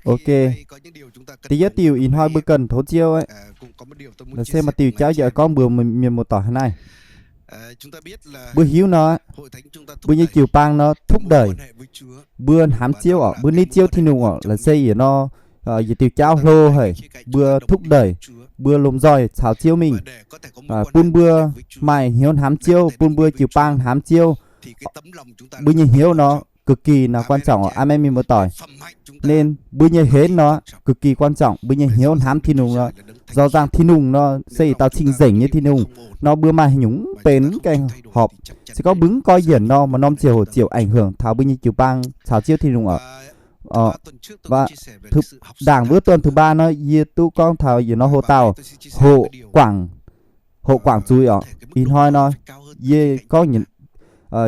Ok. Da'yietv diuh ih hnoi mbuo ganh tov Ziouv aqv. Laaix se maaih diuh jauv yie oix gorngv mbuox mienh muoz-doic hnangv naaiv. Mbuo hiuv nor, mbuo nyei jiu-baang nor thúc đẩy mbuo hnamv Ziouv orqc, mbuo nitv Ziouv Tin-Hungh orqc. Laaix se yietc nor, yietc diuh jauv hlo haic, mbuo thúc đẩy mbuo lomh nzoih caux Ziouv mingh, bun mbuo maaih hnyouv hnamv Ziouv, bun mbuo jiu-baang hnamv Ziouv. Mbuo nyei hnyouv nor cực kỳ nor quan trọng orqc, aa men mienh muoz-doic. Nên mbuo nyei hnyouv nor cực kỳ quan trọng, mbuo nyei hnyouv hnamv Tin-Hungh nor, nzorng nzangc Tin-Hungh nor se yietc dauh cing-nzengc nyei Tin-Hungh nor, mbuo maaih nyungc mv benx mv gaengh horpc. Se gorngv mbuo mv goiv yienc nor, maaih norm ziouc hoc ziouc ảnh hưởng taux mbuo nyei jiu-baang caux Ziouv Tin-Hungh orqc. Ndaangc wuov tuần thứ ba nor, yie duqv gorngv taux yietc norm hoc-dauh, hoqc guangc, hoqc guangc zuiz orqc. Ih hnoi nor, yie gorngv,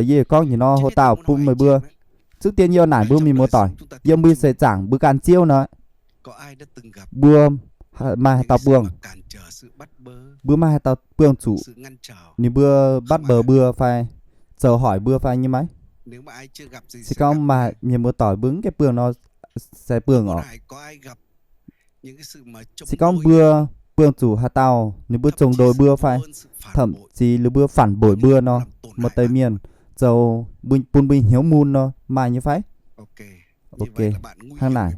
yie gorngv yietc norm hoc-dauh bun meih mbuo. Zungv dien yie naaic mbuo mienh muoz-doic, yiem mbuo seix zaangc mbuo ganh Ziouv nor, mbuo maaih haaix dauh buangh, mbuo maaih haaix dauh buangh zuqc ninh mbuo bắt bớ mbuo fai zoux hoic mbuo fai nyei maiv? Se gorngv maaih mienh muoz-doic mbuo mv gaengh buangh nor, se buangh orqc. Se gorngv mbuo buangh zuqc haaix dauh ninh mbuo zong ndoih mbuo fai thậm chí ninh mbuo phản bội mbuo nor, maaih deix mienh zoux bun mbuo hnyouv mun nor, maaih nyei fai? Ok, hnangv naaic,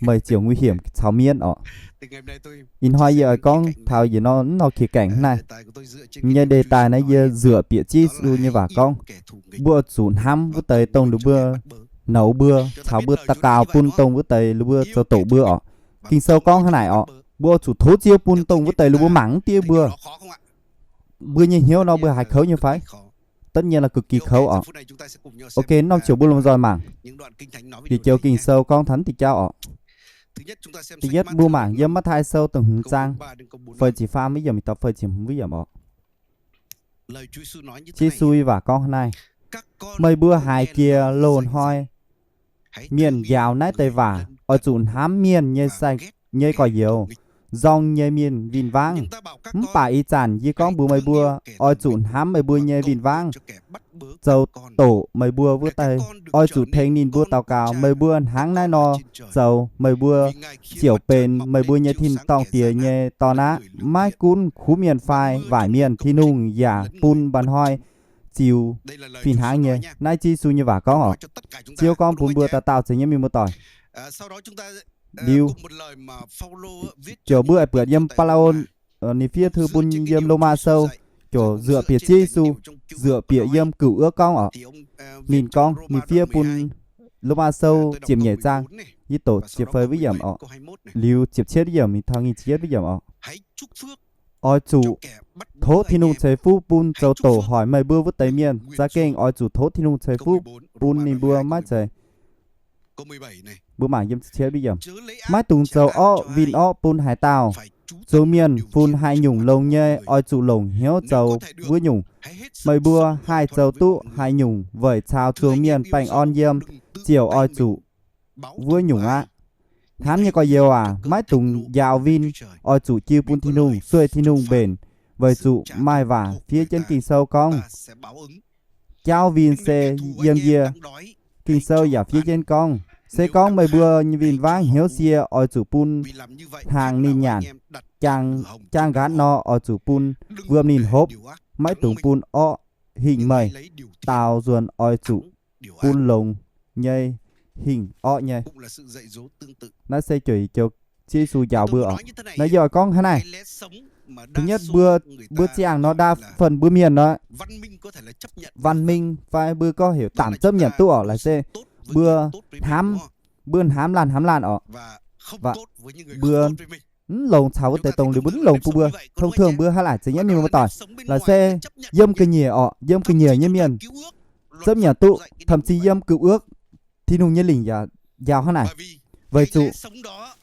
meih ziouc nguy hiểm caux mienv orqc. Ih hnoi yie oix gorngv taux yietc norm, norm khía cạnh hnangv naaiv. Nyei đề tài naaiv yie dựa bieqc Ziouv Yesu nyei waac gorngv, mbuo zuqc hnamv wuov deix dongh ninh mbuo nouz mbuo, caux mbuo daux gaux bun dongh wuov deix ninh mbuo zoux doqc mbuo orqc. Ging-Sou gorngv hnangv naaic orqc, mbuo zuqc tov Ziouv bun dongh wuov deix ninh mbuo mangc mv diev mbuo. Mbuo nyei hnyouv nor mbuo haiz kouv nyei fai? Tất nhiên là cực kỳ kouv orqc. Ok, norm ziouc mbuo lomh nzoih mangc yietc joux Ging-Sou gorngv taux diuh jauv orqc. Da'yietv mbuo mangc yiem Matv^tai Sou da'hmz zaang, feix ziepc faam wuov yiemc mingh taux feix ziepc hmz wuov yiemc orqc. Ziouv Yesu nyei waac gorngv hnangv naaiv, meih mbuo haiz jiex loz-hnoi mienh njaaux naaiv deix waac, oix zuqc hnamv mienh nyei sai, nyei gorx-youz, nzorng nyei mienh win-wangv. Mv baac ih zanc yie gorngv mbuox meih mbuo, oix zuqc hnamv meih mbuo nyei win-wangv, zoux doqc meih mbuo wuov deix. Oix zuqc tengx ninh mbuo daux gaux. Meih mbuo hnangv naaiv nor zoux, meih mbuo ziouc benx meih mbuo nyei tin-dorngh Diex nyei dorn aqv. Maiv gunv kuv mienh fai waaic mienh, Tin-Hungh yaac bun mba'hnoi ziux fih hnangv nyei. Naaiv Ziouv Yesu nyei waac gorngv orqc. Ziouv gorngv bun mbuo dauh dauh za'gengh mienh muoz-doic. Liuz, ziouc mbuo aengx buatc yiem Baulo ninh fiev thư bun yiem Lômaa Sou, ziouc dựa bieqc Ziouv Yesu, dựa bieqc yiem Cựu Ước gorngv orqc. Ninh gorngv ninh fiev bun Lômaa Sou ziepc nyeic zaang, yie doqc ziepc feix wuov yiemc orqc, liuz ziepc cietv wuov yiemc mingh taux nyic ziepc yietv wuov yiemc orqc. Oix zuqc tov Tin-Hungh ceix fuqv bun zoux doqc hoic meih mbuo wuov deix mienh. Za'gengh oix zuqc tov Tin-Hungh ceix fuqv bun ninh mbuo maiv zeiz, mbuo mangc yiem ziepc cietv wuov yiemc, maiv dungx zoux orqv win orqv bun haaix dauh. Zuangx mienh funx haaix nyungc longx nyei, oix zuqc longc hnyouv zoux wuov nyungc. Meih mbuo haih zoux duqv haaix nyungc weic caux zuangx mienh baengh orn yiem, ziouc oix zuqc wuov nyungc aqv. Hnamv nyei gorx-youz aac, maiv dungx njaaux win, oix zuqc jiu bun Tin-Hungh, sueih Tin-Hungh mbenc. Weic zuqc maaih waac fiev jienv Ging-Sou gorngv, jaauv win se yiem yie. Ging-Sou yaac fiev jienv gorngv, se gorngv meih mbuo nyei win-wangv hnyouv sie, oix zuqc bun hnaangx ninh nyanc. Jaang, jaang nqaatv nor, oix zuqc bun wuom ninh hopv. Maiv dungx bun orqv hingh meih. Daaux nzuonx oix zuqc bun longx nyei hingh orqv nyei. Naaiv se jueic joux Ziouv Yesu njaaux mbuo orqc. Naaiv yie oix gorngv hnangv naaiv. Thứ nhất, mbuo, mbuo ziangh nor đa phần mbuo mienh nor, văn minh fai mbuo gorngv heuc đảm chấp nhận duqv orqc, laaix se mbuo hnamv, mbuo hnamv laanh hnamv laanh orqc. Mbuo mv longx caux wuov deix dongh liuz mbuo mv longx bun mbuo. Thông thường mbuo hnangv naaic za'gengh mienh muoz-doic, laaix se yiem ga'nyiec orqc, yiem ga'nyiec nyei mienh chấp nhận duqv, thậm chí yiem Cựu Ước, Tin-Hungh nyei lingc yaac njaaux hnangv naaic. Weic zuqc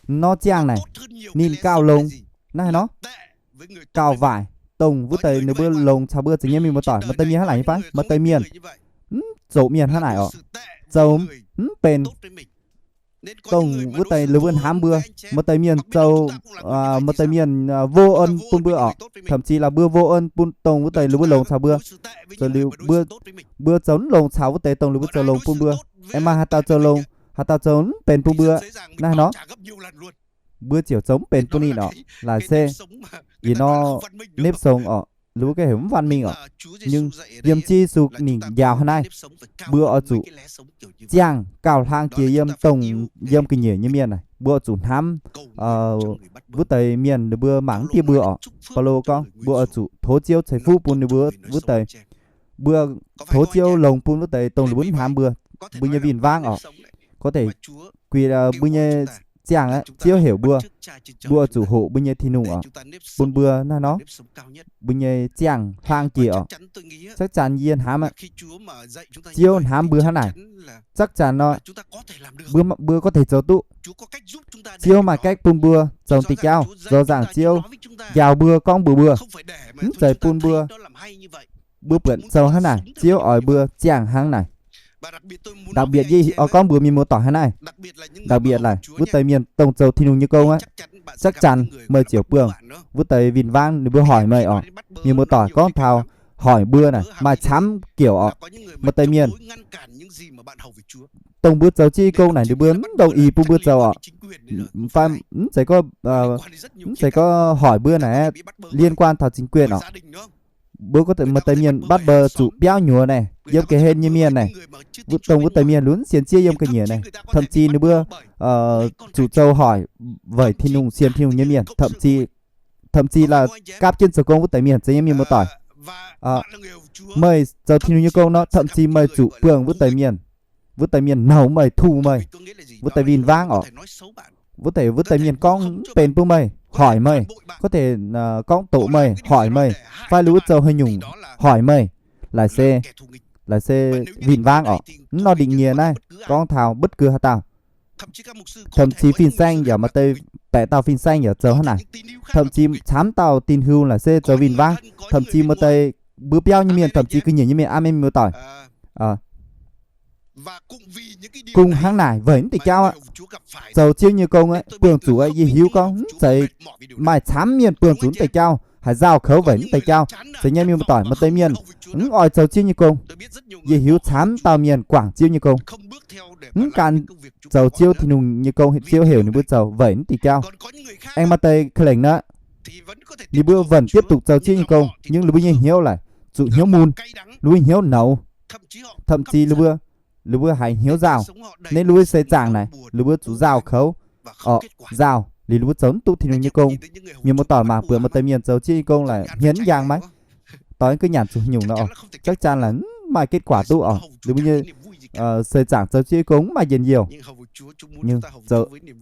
nor ziangh naaic, ninh gauh longx naaiv haaix nor, gauh waaic dongh wuov deix ninh mbuo longx caux mbuo za'gengh mienh muoz-doic. Maaih deix mienh hnangv naaic nyei fai? Maaih deix mienh mv zoux mienh hnangv naaic orqc, zoux mv benx dongh wuov deix liuz mbuo hnamv mbuo. Maaih deix mienh zoux, maaih deix mienh vô ơn bun mbuo orqc, thậm chí là mbuo vô ơn bun dongh wuov deix liuz mbuo longx caux mbuo. Zoux liuz mbuo, mbuo zoux mv longx caux wuov deix dongh liuz mbuo zoux longx bun mbuo. Aengx maaih haaix dauh zoux longx, Haaix dauh zoux mv benx bun mbuo naaiv nor, mbuo ziouc zoux mv benx bun ninh orqc. Laaic se yietc norm nếp sống orqc, lu ga'heuc mv văn minh orqc. Nhưng yiem Ziouv Yesu ninh njaaux hnangv naaiv, mbuo oix zuqc ziangh gauh hlang jiex yiem dongh yiem ga'nyiec nyei mienh naaic, mbuo oix zuqc hnamv wuov deix mienh ninh mbuo mangc mv dieh mbuo orqc. Baulo gorngv mbuo oix zuqc tov Ziouv ceix fuqv bun ninh mbuo wuov deix. Mbuo tov Ziouv longx bun wuov deix dongh ninh mbuo mv hnamv mbuo, mbuo nyei win-wangv orqc. Có thể mbuo nyei ziangh aqv, Ziouv heuc mbuo, mbuo oix zuqc hoqc mbuo nyei Tin-Hungh orqc, bun mbuo naaiv nor, mbuo nyei ziangh hlang jiex orqc. Chắc chắn yie hnamv aqv, Ziouv hnamv mbuo hnangv naaic, chắc chắn nor, mbuo có thể zoux duqv. Ziouv maaih cách bun mbuo zoux diuh jauv, zoux nzangc Ziouv njaaux mbuo, gorngv mbuox mbuo, mv zeiz bun mbuo, mbuo buatc zoux hnangv naaic, Ziouv oix mbuo ziangh hnangv naaic. Đặc biệt yie oix gorngv mbuox mienh muoz-doic hnangv naaic, đặc biệt là wuov deix mienh dongh zoux Tin-Hungh nyei gong aqv, chắc chắn meih ziouc buangh wuov deix win-wangv ninh mbuo hoic meih orqc. Mienh muoz-doic gorngv taux hoic mbuo naaic maaih camv kiểu orqc. Maaih deix mienh dongh mbuo zoux Ziouv nyei gong naaic ninh mbuo mv đồng ý bun mbuo zoux orqc. Fai mv zeiz gorngv, mv zeiz gorngv hoic mbuo naaic liên quan taux chính quyền orqc. Mbuo maaih deix mienh bắt buộc zuqc biauv nyuoz naaic, yiem ga'hlen nyei mienh naaic, dongh wuov deix mienh lunx sienx Ziouv yiem ga'nyiec naaic, thậm chí ninh mbuo zuqc zoux hoic weic Tin-Hungh, sienx Tin-Hungh nyei mienh, thậm chí là gapv jienv zoux gong wuov deix mienh. Zeiz nyei mienh muoz-doic, meih zoux Tin-Hungh nyei gong nor, thậm chí meih zuqc buangh wuov deix mienh, wuov deix mienh nouz meih, thu meih, wuov deix win-wangv orqc. Wuov deix, wuov deix mienh gorngv mv benx bun meih, hoic meih, có thể gorngv doqc meih, hoic meih, fai ninh mbuo zoux haaix nyungc hoic meih, laaic se, laaic se win-wangv orqc. Mv nor định nghĩa naaiv gorngv taux bất cứ haaix dauh, thậm chí fin-saeng yaac, maaih deix baeqc dauh fin-saeng yaac zoux hnangv naaic, thậm chí camv dauh tin-hungh laaic se zoux win-wangv, thậm chí maaih deix mbuo biauv nyei mienh, thậm chí ga'nyiec nyei mienh, aamen, mienh muoz-doic, kungx hnangv naaic weic mv diuh jauv aqv, zoux Ziouv nyei gong aqv, buangh zuqc aqv. Yie hiuv gorngv mv zeiz maaih camv mienh buangh zuqc mv diuh jauv, haih nzauh kouv weic mv diuh jauv. Zeiz nyei mienh muoz-doic, maaih deix mienh mv oix zoux Ziouv nyei gong. Yie hiuv camv dauh mienh guangc Ziouv nyei gong, mv gan zoux Ziouv Tin-Hungh nyei gong Ziouv heuc ninh mbuo zoux weic mv diuh jauv. Aengx maaih deix ka'lengc nor, ninh mbuo vẫn tiếp tục zoux Ziouv nyei gong, nhưng ninh mbuo nyei hnyouv laaic zuqc hnyouv mun, ninh mbuo hnyouv nouz, thậm chí ninh mbuo, ninh mbuo haiz hnyouv nzauh. Ninh mbuo seix zaangc naaic ninh mbuo zuqc nzauh kouv orqc, nzauh liuz ninh mbuo zoux mv duqv Tin-Hungh nyei gong. Mienh muoz-doic mangc buatc maaih deix mienh zoux Ziouv nyei gong laaic hmien mv yangh maiv, doix ga'nyanc zuqc nyungc nor, chắc chắn là mv maaih kết quả duqv orqc. Ninh mbuo nyei seix zaangc zoux Ziouv nyei gong mv maaih njien-youh.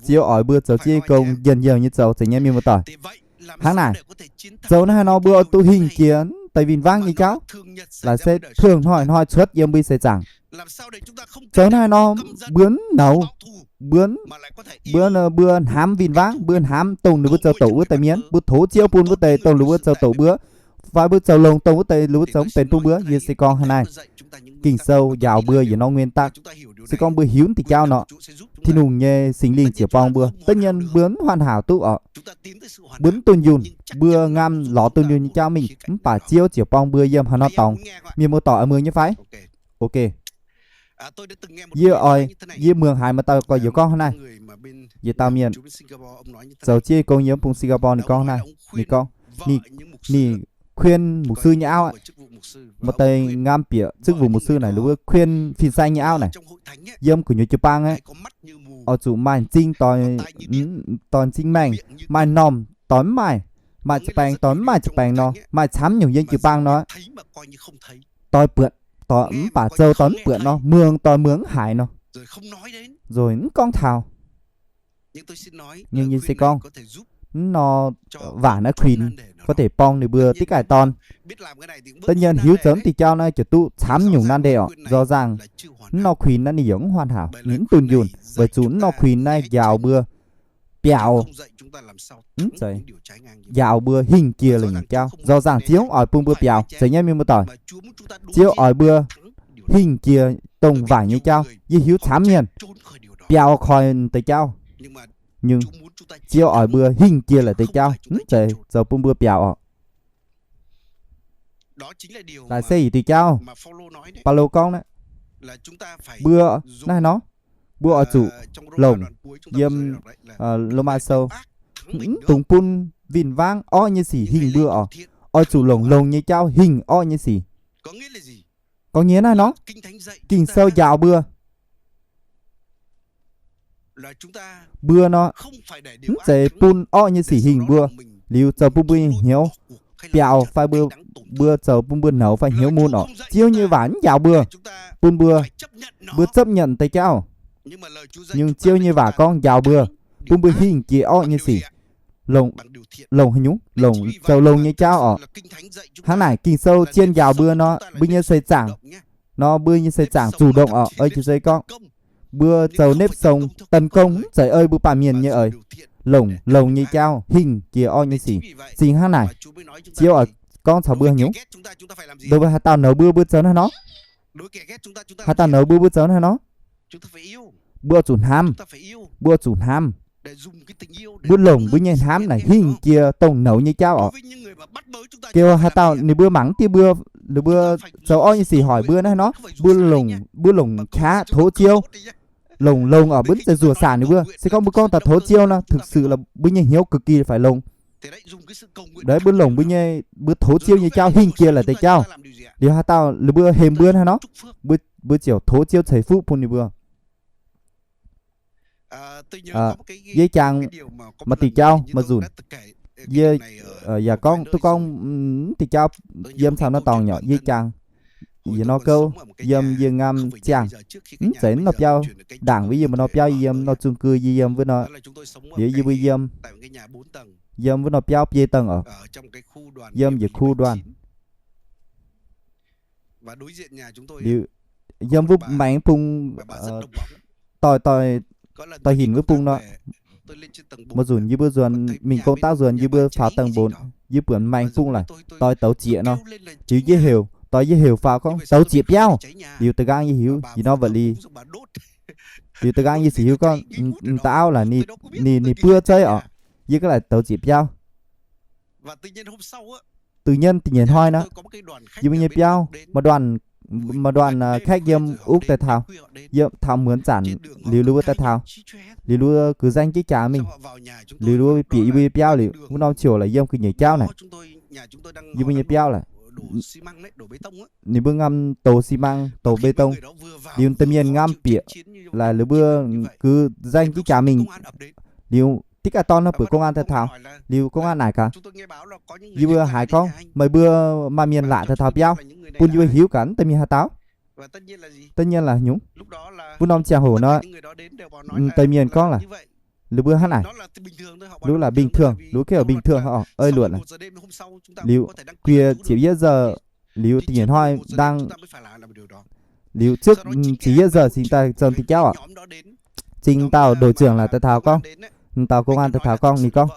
Ziouv oix mbuo zoux Ziouv nyei gong njien-youh nyei zoux. Zeiz nyei mienh muoz-doic, hnangv naaic, zoux naaiv haaix nor mbuo oix duqv hingh jiex deix win-wangv nyei jauv, laaic se thường hnoi-hnoi cuotv yiem mbuo seix zaangc. Zoux naaiv haaix nor mbuo mv nouz, mbuo, mbuo, mbuo hnamv win-wangv, mbuo hnamv dongh ninh mbuo zoux doqc wuov deix mienh, mbuo tov Ziouv bun wuov deix dongh ninh mbuo zoux doqc mbuo, fai mbuo zoux longx dongh wuov deix ninh mbuo zoux mv benx bun mbuo. Yie se gorngv hnangv naaiv, Ging-Sou njaaux mbuo yietc norm nguyên tắc, se gorngv mbuo hiuv diuh jauv nor, Tin-Hungh nyei Singx Lingh ziouc borng mbuo. Tất nhiên mbuo mv hoàn hảo duqv orqc, mbuo mv dunh yunh, mbuo ngamv lorz dunh yunh nyei jauv mingh, mv baac Ziouv ziouc borng mbuo yiem haaix norm dorngx. Mienh muoz-doic oix muangx nyei fai? Ok. Yie oix, yie muangx haiz maaih dauh gorx-youz gorngv hnangv naaiv. Yietc dauh mienh zoux Ziouv nyei gong yiem bung Singapore, ninh gorngv hnangv naaiv. Ninh gorngv, ninh, ninh khuyên mục sư nyei auv aqv. Maaih deix ngamv bieqc chức vụ mục sư naaic, ninh mbuo khuyên fin-saeng nyei auv naaic. Yiem gu'nyuoz jiu-baang aqv, oix zuqc maaih m'zing doix, doix m'zing maengh, maaih m'normh doix mv maaih, maaih jiu-baeng doix mv maaih jiu-baeng nor, maaih camv nyungc yiem jiu-baang nor, doix buatc, doix mv baac zoux doix mv buatc nor, muangx doix muangx mv haiz nor, nzunc mv gorngv taux. Nhưng yie se gorngv, mv nor, waac naaiv kuinx có thể borng ninh mbuo deix gaaix dorn. Tất nhiên hiuv zoux mv diuh jauv naaiv ziouc duqv camv nyungc nan-deix orqc. Rõ ràng, mv nor kuinx naaiv ninh yaac mv hoàn hảo, ninh mv dunh yunh, weic zuqc mv nor kuinx naaiv njaaux mbuo biaux, mv zeiz, njaaux mbuo hingh jiex la'nyeic jauv. Rõ ràng Ziouv oix bun mbuo biaux. Zeiz nyei mienh muoz-doic, Ziouv oix mbuo hingh jiex dongh waaic nyei jauv. Yie hiuv camv mienh biaux koi deix jauv, nhưng Ziouv oix mbuo hingh jiex la'nyeic deix jauv, mv zeiz zoux bun mbuo biaux orqc. Naaiv se yietc diuh jauv Baulo gorngv naaiv, mbuo naaiv nor, Mbuo oix zuqc longc yiem Lômaa Sou, mv dungx bun win-wangv orqv nyei sic hingh mbuo oc. Oix zuqc longc longx nyei jauv hingh orqv nyei sic. Gorngv nyei naaiv nor, Ging-Sou njaaux mbuo, mbuo nor, mv zeiz bun orqv nyei sic hingh mbuo, liuz zoux bun mbuo hnyouv biaux fai mbuo, mbuo zoux bun mbuo nouz fai hnyouv mun oc. Ziouv nyei waac mv njaaux mbuo, bun mbuo, mbuo chấp nhận deix jauv. Nhưng Ziouv nyei waac gorngv njaaux mbuo, bun mbuo hingh jiex orqv nyei sic, longc, longc haaix nyungc, longc zoux longx nyei jauv oc. Hnangv naaic Ging-Sou zien njaaux mbuo nor, mbuo nyei seix zaangc, nor mbuo nyei seix zaangc chủ động oc, ei jiez se gorngv mbuo zoux nếp sống tấn công mv zeiz ei mbuo baamh mienh nyei eix. Longc longx nyei jauv hingh jiex orqv nyei sic. Zingh hnangv naaic, Ziouv oix gorngv caux mbuo haaix nyungc? Đối với haaix dauh nouz mbuo, mbuo zoux naaiv nor. Haaix dauh nouz mbuo, mbuo zoux naaiv nor. Mbuo zuqc hnamv, mbuo zuqc hnamv. Mbuo longc mbuo nyei hnamv naaic hingh jiex dongh nouz nyei jauv oc. Gengh haaix dauh ninh mbuo mangc dieh mbuo, ninh mbuo zoux orqv nyei sic hoic mbuo naaiv nor, mbuo longc, mbuo longc qaqv tov Ziouv, longc longx oc, mbuo mv zeiz nzuoqc saanc ninh mbuo. Se gorngv mbuo gorngv taux tov Ziouv nor, thực sự là mbuo nyei hnyouv cực kỳ phải longx. Đấy, mbuo longc mbuo nyei, mbuo tov Ziouv nyei jauv hingh jiex la'deix jauv. Liuz haaix dauh ninh mbuo hemx mbuo naaiv nor, mbuo, mbuo ziouc tov Ziouv ceix fuqv bun ninh mbuo. Yie jangx maaih diuh jauv maaih nzunc, yie yaac gorngv duqv gorngv mv diuh jauv yiem camv naaiv dorngx nyei. Yie jangx yietc norm gouv yiem yie ngam ziangh, mv zeiz nor biauv, ndaangc wuov yie maaih norm biauv yiem nor, chung cư yie yiem wuov nor, liuz yie mbuo yiem, yiem wuov norm biauv biei dangh oc, yiem yietc khu đoàn. Liuz yiem wuov maengx bung, doix, doix hinc wuov bung nor, maaih nzunc yie mbuo nzuonx mingh công tác nzuonx, yie mbuo faaux dangh mbuonx, yie buonc maengx bung laic doix douz zieqc nor. Liuz yie heuc, doix yie heuc faaux gorngv douz zieqc biauv. Liuz da'nqaang yie hiuv ih norm vật lý. Liuz da'nqaang yie ziouc hiuv gorngv, da'auv laaix ninh, ninh buov zeiv oc. Yie ganh laaix douz zieqc biauv. Tự nhiên da'nyeic hnoi nor, yie mbuo nyei biauv maaih đoàn, maaih đoàn khách yiem úc daaih taux, yiem taux muonz zanc liuz, liuz wuov daaih taux, liuz wuov cử danh jienv jaax mingh, liuz wuov bieqc yie mbuo nyei biauv liuz, wuov norm ziouc laaix yiem ga'nyiec jauv naaic, yie mbuo nyei biauv laaix, ninh mbuo ngam douz xi măng, douz bê tông. Liuz deix mienh ngam bieqc laaix, liuz mbuo cử danh jienv jaax mingh, liuz diqv gaax dorn nor buatc công an daaih taux. Liuz công an naaic gaax, yie mbuo haiz gorngv meih mbuo maaih mienh laatc daaih taux biauv, bun yie mbuo hiuv gaax deix mienh haaix dauh. Tất nhiên là nyungc, wuov norm ziangh hoc nor, deix mienh gorngv laaix, liuz mbuo hnangv naaic, liuz laaix bình thường, liuz kêu bình thường oc, ei luột laaix. Liuz guie ziepc yietv giờ, liuz da'nyeic hnoi đang, liuz trước ziepc yietv giờ cingx daaih zoux diuh jauv oc. Cingx dauh đội trưởng laaix daaih taux gorngv, dauh công an daaih taux gorngv, ninh gorngv,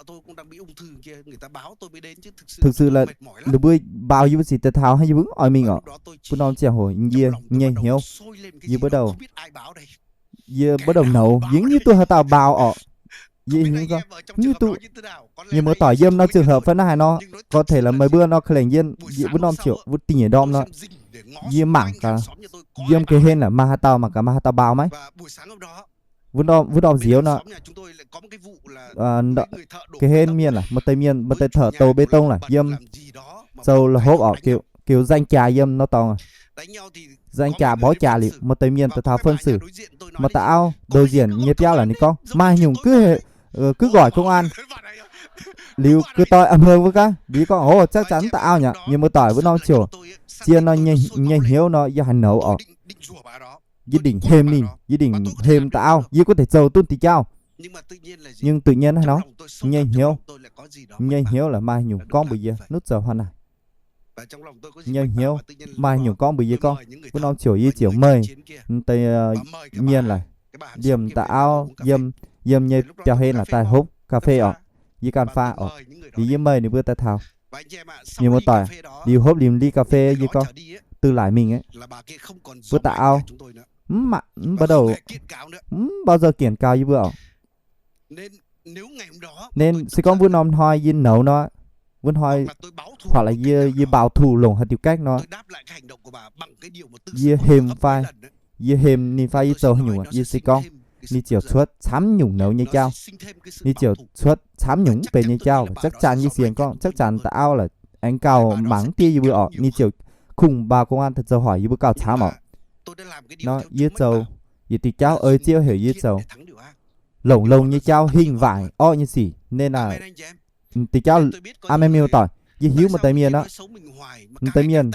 thực sự là, liuz mbuo mbaaux yie mbuo ziouc daaih taux, hnangv yie mbuo mv oix mingh oc. Wuov norm ziangh hoc yie nyei hnyouv, yie bắt đầu, yie bắt đầu nouz, yie mv hiuv duqv haaix dauh mbaaux oc. Yie hiuv gorngv, mv hiuv duqv, mienh muoz-doic yiem nor trường hợp fai naaiv haaix nor, có thể là meih mbuo nor ka'lengc yiem wuov norm ziouc wuov dinh nhảy ndorm nor, yie mangc gaax, yiem ga'hlen laaix maaih haaix dauh, mangc gaax maaih haaix dauh mbaaux maiv. Wuov norm, wuov norm nziouv nor, ga'hlen mienh laaix maaih deix mienh, maaih deix thợ đổ bê tông laaix yiem zoux la'hopv oc, kiểu, kiểu danh chà yiem nor dorngx, danh chà bó chà liuz, maaih deix mienh daaih taux phân xử, maaih dauh auv đối diện nyei biauv laaix ninh gorngv maaih nyungc cứ, cứ gọi công an. Liuz ga'doih a'hmeu wuov gaax, liuz gorngv, ov, chắc chắn dauh auv nyei, mienh muoz-doic, wuov norm ziouc zien nor, nyei hnyouv nor yie haiz nouz oc. Yie dingc hemh ninh, yie dingc hemh dauh auv, yie gorngv deix zoux duqv diuh jauv. Nhưng tự nhiên haaix nor, nyei hnyouv, nyei hnyouv laaix maaih nyungc gorngv mbuox yie, nuv zoux hnangv naaic. Nyei hnyouv maaih nyungc gorngv mbuox yie gorngv, wuov norm ziouc yie ziouc meih deix mienh laaix liemh dauh auv yiem, yiem nyei biauv-hlen laaix daaih hopv cà phê oc. Yie ganh faah oc. Liuz yie meih ninh mbuo daaih taux, mienh muoz-doic, liuz hopv liuz li cà phê yie gorngv, từ laic mingh aqv, wuov dauh auv mv, mv bắt đầu, mv bao giờ kiện cáo yie mbuo oc. Nên se gorngv wuov norm hnoi yie nouz nor, wuov hnoi hoặc là yie, yie bảo thủ longc haaix diuc cách nor, yie hemh fai, yie hemh ninh fai yie zoux haaix nyungc yie se gorngv. ninh ziouc cuotv camv nyungc nouz nyei jauv. Ninh ziouc cuotv camv nyungc mv benx nyei jauv. Chắc chắn yie sienx gorngv chắc chắn da'auv laaix aengx gauh mangc mv diev yie mbuo orqc. Ninh ziouc kungx mbaaux công an daaih zoux hoic yie mbuo gauh camv orqc. Nor yie zoux yietc diuh jauv ei Ziouv heuc yie zoux longx longx nyei jauv hingh waaic orqv nyei sic. Nên là diuh jauv aamen, mienh muoz-doic, yie hiuv maaih deix mienh aqv, maaih deix mienh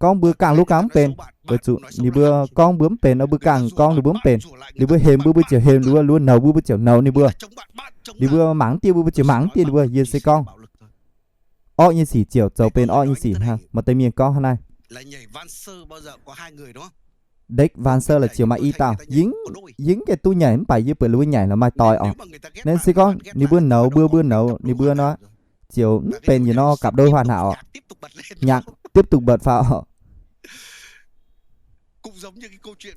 gorngv mbuo ganh luv ganh mv benx, weic zuqc ninh mbuo gorngv mbuo mv benx nor, mbuo ganh gorngv ninh mbuo mv benx. Ninh mbuo hemx mbuo, mbuo ziouc hemx ninh mbuo, ninh mbuo nouz mbuo, mbuo ziouc nouz ninh mbuo. Ninh mbuo mangc mv diev mbuo, mbuo ziouc mangc mv diev ninh mbuo. Yie se gorngv orqv nyei sic ziouc zoux benx orqv nyei sic hnangv. Maaih deix mienh gorngv hnangv naaiv. Đếc Van Sơ laaix ziouc maaih i dauh, yie mv gaengh duqv nyaic mv baac yie buatc ninh mbuo nyaic lorz maaih doix orqc. Nên se gorngv ninh mbuo nouz mbuo, mbuo nouz ninh mbuo nor, ziouc mv benx yietc norm cặp đôi hoàn hảo orqc. Nhạc tiếp tục bật phá orqc.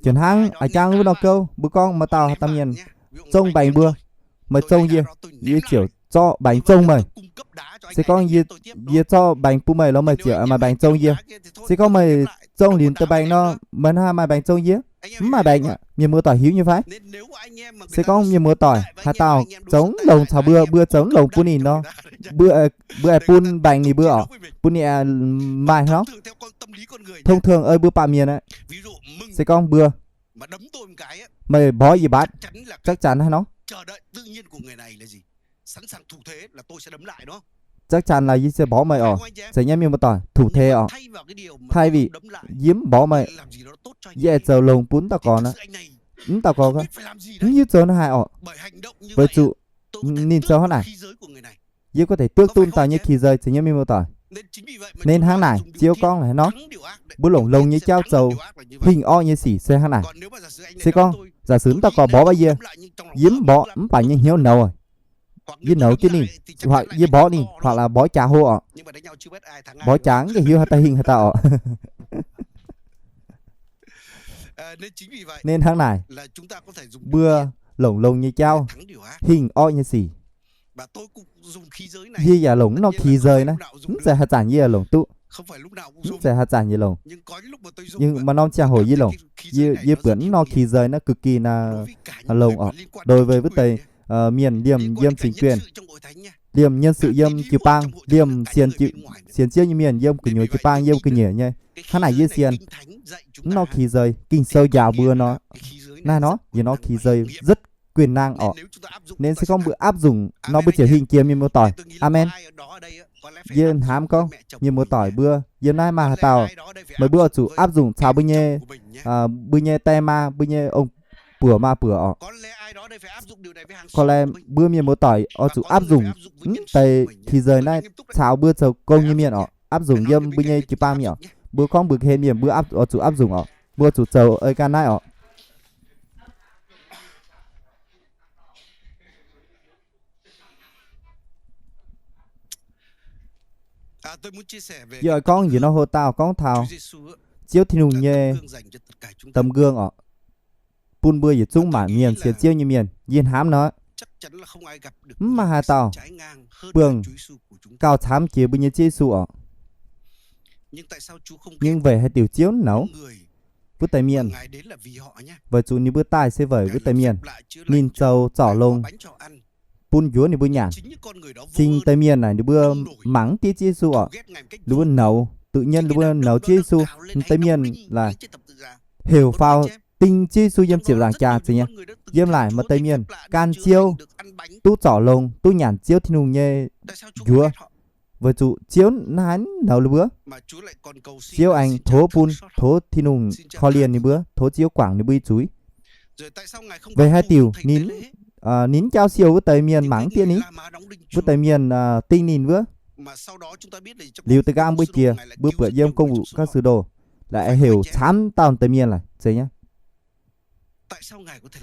Jiex hnangv a'jang wuov norm gouv mbuo gorngv maaih dauh haaix dauh mienh zong mbaengx mbuo, meih zong yie, yie ziouc zorqv mbaengx zong meih. Se gorngv yie, yie zorqv mbaengx bun meih lorz meih ziouc maaih mbaengx zong yie. Se gorngv meih zong liuz deix mbaengx nor, meih haih maaih mbaengx zong yie? Mv maaih mbaengx aqv. Mienh muoz-doic hiuv nyei fai? Se gorngv mienh muoz-doic haaix dauh zoux mv longx caux mbuo, mbuo zoux mv longx bun ninh nor, mbuo, mbuo aengx bun mbaengx ninh mbuo orqc, bun ninh aengx maaih hnangv. Thông thường ei mbuo baamh mienh aeqv, se gorngv mbuo, meih mborqv yie mbatv, chắc chắn haaix nor? Chắc chắn là yie se mborqv meih orqc. Zeiz nyei mienh muoz-doic, thủ thế orqc. Thay vì yie mv mborqv meih, yie aengx zoux longx bun mv dauh gorx nor. Mv dauh gorx gorngv, mv hiuv zoux naaiv haaix orqc, weic zuqc ninh zoux hnangv naaic. Yie có thể tước duqv dauh nyei kì dây, zeiz nyei mienh muoz-doic. Nên hnangv naaic Ziouv gorngv haaix nor, mbuo longx longx nyei jauv zoux hingh orqv nyei sic se hnangv naaic. Se gorngv giả sử mv dauh gorx mborqv yie, yie mv mborqv mv baac nyei hnyouv nouz, yie nouz jienv ninh, hoặc yie mborqv ninh, hoặc là mborqv jaax hlo orqc. Mborqv jaax mv gaengh hiuv haaix dauh hingh haaix dauh orqc. Nên hnangv naaic, mbuo longx longx nyei jauv hingh orqv nyei sic. Yie yaac longc mv norm kì dây naaiv, mv zeiz haaix zanc yie yaac longc duqv, mv zeiz haaix zanc yie longc. Nhưng maaih norm ziangh hoc yie longc, yie, yie buatc mv norm kì dây naaiv cực kỳ longx orqc. Đối với wuov deix mienh liemh yiem chính quyền, liemh nhân sự yiem jiu-baang, liemh sienx Ziouv nyei mienh yiem gu'nyuoz jiu-baang yiem ga'nyiec nyei. Hnangv naaic yie sienx mv norm kì dây Ging-Sou njaaux mbuo nor, naaiv nor, yie norm kì dây rất quyền năng orqc. Nên se gorngv mbuo áp dụng nor mbuo ziouc hingh jiex mienh muoz-doic. Aamen. Yie hnamv gorngv mienh muoz-doic mbuo yiem naaiv maaih haaix dauh, meih mbuo oix zuqc áp dụng caux mbuo nyei, mbuo nyei die maa, mbuo nyei ong buoc maa buoc orqc. Có lẽ mbuo mienh muoz-doic oix zuqc áp dụng mv deix kì dây naaiv caux mbuo zoux gong nyei mienh orqc, áp dụng yiem mbuo nyei jiu-baang mienh orqc. Mbuo gorngv mbuo ganh mienh mbuo oix zuqc áp dụng orqc, mbuo zuqc zoux ei gan naaiv orqc. Yie oix gorngv njiec nor hlo dauh gorngv taux Ziouv Tin-Hungh nyei tấm gương orqc, bun mbuo yietc zungv maanc mienh sienx Ziouv nyei mienh. Yie hnamv nor, mv maaih haaix dauh buangh gauh camv jiex mbuo nyei Ziouv Yesu orqc. Nhưng weic haaix diuc Ziouv nouz wuov deix mienh? Weic zuqc ninh mbuo daaih se weic wuov deix mienh. Ninh zoux zorc longx bun njuov ninh mbuo nyanc. Cing deix mienh naaic ninh mbuo mangc mv diev Ziouv Yesu orqc. Ninh mbuo nouz, tự nhiên ninh mbuo nouz Ziouv Yesu. Deix mienh là heuc faaux ding Ziouv Yesu yiem ziepc nzaangc jaax zeiz nyei. Yiem naaic maaih deix mienh gan Ziouv duqv zorc longx, duqv nyanc Ziouv Tin-Hungh nyei njuov. Weic zuqc Ziouv naaiv nouz ninh mbuo. Ziouv aengx tov bun, tov Tin-Hungh korv-lienh ninh mbuo, tov Ziouv guangc ninh mbuo nyei zuiz. Weic haaix diuc ninh, ninh jauv siou wuov deix mienh mangc mv diev ninh? Wuov deix mienh ding ninh wuov. Liuz da'nqaang mbuo jiex, mbuo buatc yiem Công vụ các Sứ Đồ laaix heuc camv dauh deix mienh laaix zeiz nyei.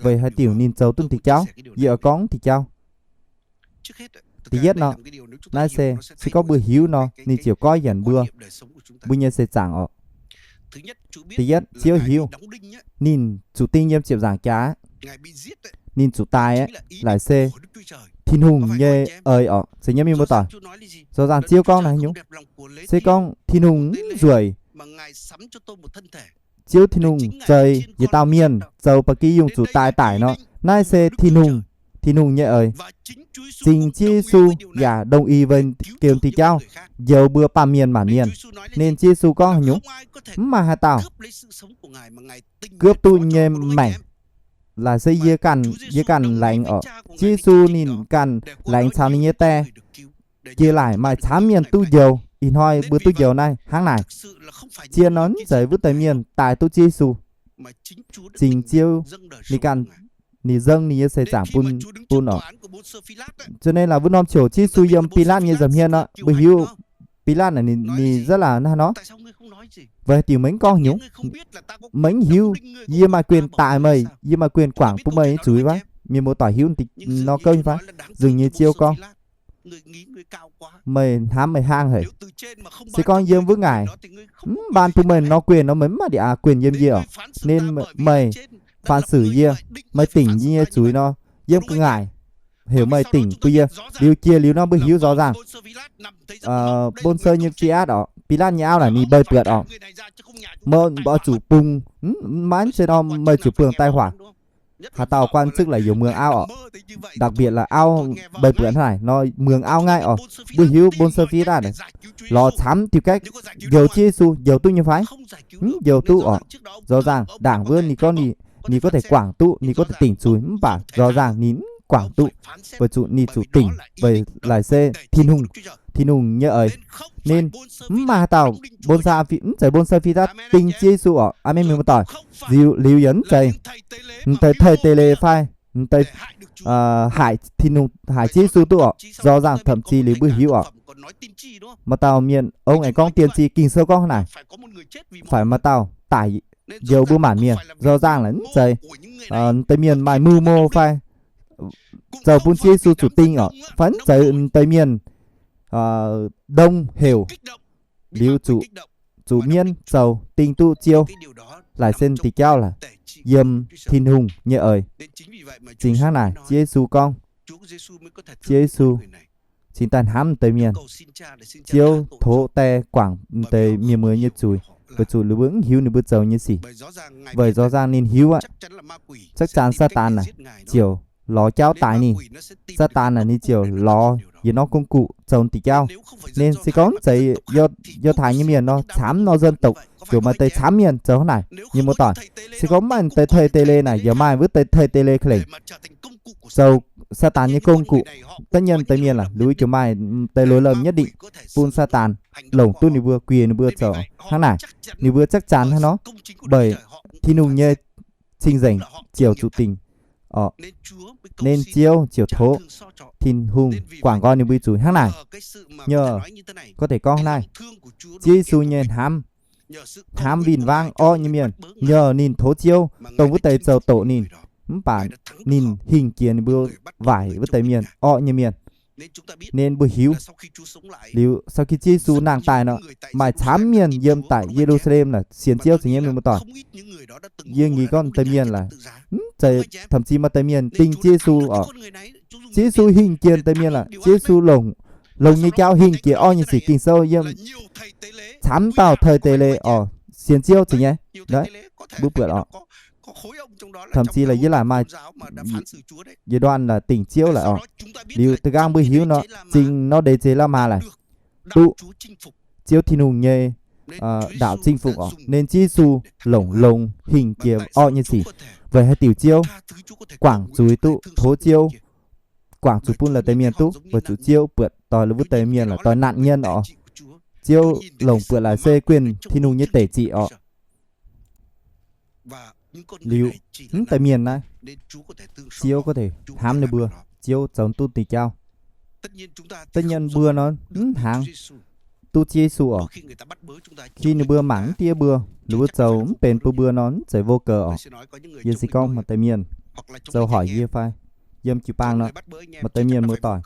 Weic haaix diuc ninh zoux duqv diuh jauv? Yie oix gorngv diuh jauv. Da'yietv nor, naaiv se, se gorngv mbuo hiuv nor, ninh ziouc goiv yienc mbuo, mbuo nyei seix zaangc orqc. Da'yietv, Ziouv hiuv ninh zuqc ding yiem ziepc nzaangc jaax, ninh zuqc daix aqv, laaix se Tin-Hungh nyei eix orqc, zeiz nyei mienh muoz-doic. Sou zaangc Ziouv gorngv naaiv nyungc, se gorngv Tin-Hungh mv nzueic Ziouv Tin-Hungh zeix yietc dauh mienh zoux ba'gi yungh zuqc daaih daic nor, naaiv se Tin-Hungh, Tin-Hungh nyei eix. Zingh Ziouv Yesu yaac đồng ý với Diex Bung Tin Jauv, njoux mbuo baamh mienh maanc mienh. Ninh Ziouv Yesu gorngv haaix nyungc? Mv maaih haaix dauh cướp duqv nyei maengc, laaix se yie ganh, yie ganh laengz oc. Ziouv Yesu ninh ganh laengz caux ninh nyei Die jiex laaic maaih camv mienh duqv njoux. Ih hnoi mbuo duqv njoux naaiv hnangv naaic. Zien nor mv zeiz wuov deix mienh daaih duqv Ziouv Yesu. Zingh Ziouv ninh ganh, ninh nzengc ninh nyei seix zaangc bun, bun oc. Cho nên là wuov norm qouc Ziouv Yesu yiem Bilaatv nyei nza'hmien nor, mbuo hiuv Bilaatv ninh, ninh rất là naaiv nor, weic haaix diuc meih mv gorngv nyungc? Meih mv hiuv yie maaih quyền taaih meih, yie maaih quyền quảng bun meih nyei zuiz fai? Mienh muoz-doic hiuv nor gouv nyei fai? Nzengc nyei Ziouv gorngv, meih hnamv meih hlang haic. Se gorngv yiem wuov ngaaic mv ban bun meih nor quyền nor, meih mv maaih quyền yiem yie oc. Nên meih phán xử yie, meih dingc yie nyei zuiz nor, yiem ga'ngaaic heuc meih dingc bun yie. Liuz jiex liuz nor mbuo hiuv rõ ràng, bôn sơ nyei Pilaatv oc, Bilaatv nyei auv naaic ninh mbei buatc oc, meih oix zuqc bungx, maiv se nor meih zuqc buangh tai hungh. Haaix dauh quan chức là nhiều mường áo oc, đặc biệt là áo mbei buatc hnangv naaic nor mường áo ngay oc. Mbuo hiuv bôn sơ Pilaatv lorz camv diuh gaeqv njoux Ziouv Yesu, njoux duqv nyei fai? Mv njoux duqv oc. Rõ ràng đảng wuov ninh gorngv ninh, ninh có thể quảng duqv, ninh có thể dingc zuiz, mv baac rõ ràng ninh mv quảng duqv, weic zuqc ninh zuqc dingc weic laaix se Tin-Hungh, Tin-Hungh nyei eix. Nên mv maaih haaix dauh bôn sơ, mv zeiz bôn sơ Pilaatv ding Ziouv Yesu oc. Aamen, mienh muoz-doic. Liuz, liuz yaac mv zeiz m'deix thầy tề lê fai m'deix haic Tin-Hungh, haic Ziouv Yesu duqv oc. Rõ ràng thậm chí liuz mbuo hiuv oc, maaih dauh mienh ong aengx gorngv tiên tri Ging-Sou gorngv hnangv naaic, phải maaih dauh daic njoux mbuo maanc mienh. Rõ ràng là mv zeiz m'deix mienh maaih mưu mô fai zoux bun Ziouv Yesu zuqc ding oc, fai mv zeiz m'deix mienh đông heuc liuz zuqc, zuqc mienv zoux ding duqv Ziouv, laaix se diuh jauv laaix yiem Tin-Hungh nyei eix. Zingh hnangv naaic Ziouv Yesu gorngv, Ziouv Yesu cingx daaih hnamv m'deix mienh. Ziouv tov Die guangc m'deix mienh muoz nyei zuiz, weic zuqc ninh mbuo mv hiuv ninh mbuo zoux nyei sic. Weic rõ ràng ninh hiuv aqv, chắc chắn Saadaan naaic ziouc lorz jauv daix ninh. Saadaan naaic ninh ziouc lorz yietc norm công cụ zoux diuh jauv. Nên se gorngv mv zeiz Yo-, Yiutai nyei mienh nor, camv norm dân tộc, ziouc maaih deix camv mienh zoux hnangv naaic, mienh muoz-doic. Se gorngv mv maaih deix thầy tề lê naaic, yaac maaih wuov deix thầy tề lê ka'lengc zoux Saadaan nyei công cụ. Tất nhiên deix mienh laaix lui ziouc maaih deix lối lầm nhất định bun Saadaan longc duqv ninh mbuo, quyền ninh mbuo zoux hnangv naaic. Ninh mbuo chắc chắn hnangv nor, bởi Tin-Hungh nyei cing-nzengc ziouc zuqc dingc oc. Nên Ziouv ziouc tov Tin-Hungh guangc nqoi ninh mbuo zuiz hnangv naaic. Nyei, có thể gorngv hnangv naaiv, Ziouv Yesu nyei hnamv, hnamv win-wangv orqv nyei mienh, nyei ninh tov Ziouv dongh wuov deix zoux doqc ninh, mv baac ninh hingh jiex ninh mbuo waaic wuov deix mienh, orqv nyei mienh. Nên mbuo hiuv liuz, sau khi Ziouv Yesu nangh daaih nor, maaih camv mienh yiem daic Ye^lu^saa^lem naaic sienx Ziouv za'nyeic, mienh muoz-doic. Yie ngii gorngv deix mienh laaix, mv zeiz, thậm chí maaih deix mienh ding Ziouv Yesu oc. Ziouv Yesu hingh jiex deix mienh laaix, Ziouv Yesu longc, longc nyei jauv hingh jiex orqv nyei sic. Ging-Sou yiem camv dauh thầy tề lê oc, sienx Ziouv za'nyeic. Mbuo buatc oc, thậm chí là yie laaix maaih yietc đàn laaix dingc Ziouv laaix oc. Liuz da'nqaang mbuo hiuv nor, zingh nor ndeic zeiz la'maah laaix, duqv Ziouv Tin-Hungh nyei đảo chinh phục oc. Nên Ziouv Yesu longc longx hingh jiex orqv nyei sic. Weic haaix diuc Ziouv guangc zuiz duqv, tov Ziouv guangc zuiz bun laaix deix mienh duqv, weic zuqc Ziouv buatc doix laaix wuov deix mienh laaix doix nạn nhân oc. Ziouv longc buatc laaix se quyền Tin-Hungh nyei deic zic oc. Liuz, mv deix mienh naaiv, Ziouv có thể hnamv ninh mbuo, Ziouv zoux duqv diuh jauv. Tất nhiên mbuo nor mv hnangv duqv Ziouv Yesu oc. Khi ninh mbuo mangc mv diev mbuo, ninh mbuo zoux mv benx bun mbuo nor mv zeiz vô cớ oc. Yie se gorngv maaih deix mienh zoux hoic yie fai, yiem jiu-baang nor, maaih deix mienh muoz-doic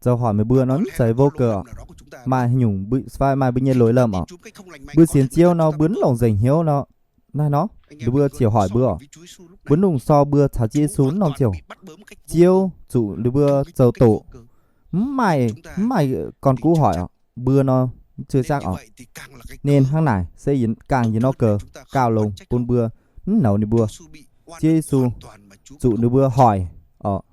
zoux hoic meih mbuo nor mv zeiz vô cớ oc. Maaih haaix nyungc fai maaih mbuo nyei lỗi lầm oc. Mbuo sienx Ziouv nor mbuo mv longc nzengc hnyouv nor, naaiv nor, ninh mbuo ziouc hoic mbuo oc. Mbuo longc so mbuo caux Ziouv Yesu mv norm ziouc, Ziouv zuqc ninh mbuo zoux doqc, mv maaih, mv maaih gorn-guv hoic oc. Mbuo nor, Zuqc zaangv oc. Nên hnangv naaic se gaengh yie nor gaux longx bun mbuo mv nouz ninh mbuo. Ziouv Yesu zuqc ninh mbuo hoic oc.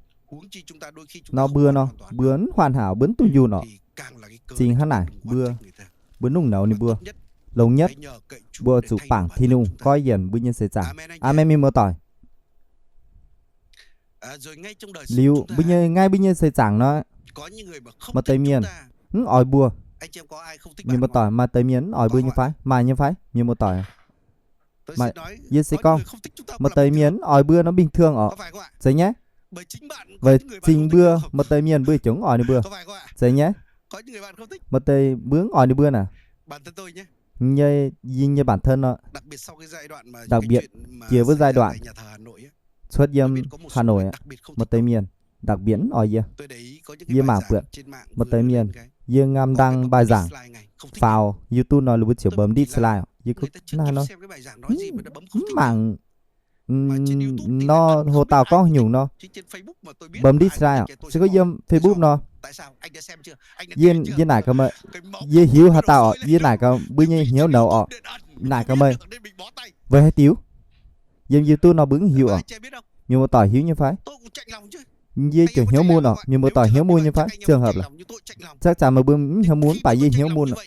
Nor mbuo nor, mbuo mv huaanh haaix mbuo mv duqv njunh oc. Zingh hnangv naaic mbuo, mbuo mv nouz ninh mbuo. Longx nhất, mbuo zuqc bangc Tin-Hungh goiv yienc mbuo nyei seix zaangc. Aamen, mienh muoz-doic. Liuz mbuo nyei, naaiv mbuo nyei seix zaangc nor, maaih deix mienh mv oix mbuo. Mienh muoz-doic, maaih deix mienh mv oix mbuo nyei fai? Maaih nyei fai, mienh muoz-doic? Yie se gorngv, maaih deix mienh mv oix mbuo nor bình thường oc. Zeiz nyei. Weic zingh mbuo, maaih deix mienh mbuo ziouc mv oix ninh mbuo. Zeiz nyei. Maaih deix mbuo mv oix ninh mbuo naaic. Yie nyei bản thân nor, đặc biệt jiex wuov giai đoạn cuotv yiem Hà Nội, maaih deix mienh đặc biệt mv oix yie. Yie mangc buatc maaih deix mienh, yie ngam ndang bài giảng faaux YouTube nor, ninh mbuo ziouc bấm dislike oc. Yie gorngv naaiv nor, mv mangc nor, haaix dauh gorngv haaix nyungc nor, bấm dislike oc. Se gorngv yiem Facebook nor, yie, yie naaic gaax meih, yie hiuv haaix dauh oc, yie naaic gaax mbuo nyei hnyouv nouz oc, naaic gaax meih, weic haaix diuc? Yiem YouTube nor mbuo mv hiuv oc. Mienh muoz-doic hiuv nyei fai? Yie ziouc hnyouv mun oc. Mienh muoz-doic hnyouv mun nyei fai? Trường hợp là chắc chắn meih mbuo mv hnyouv mun, mv baac yie hnyouv mun oc.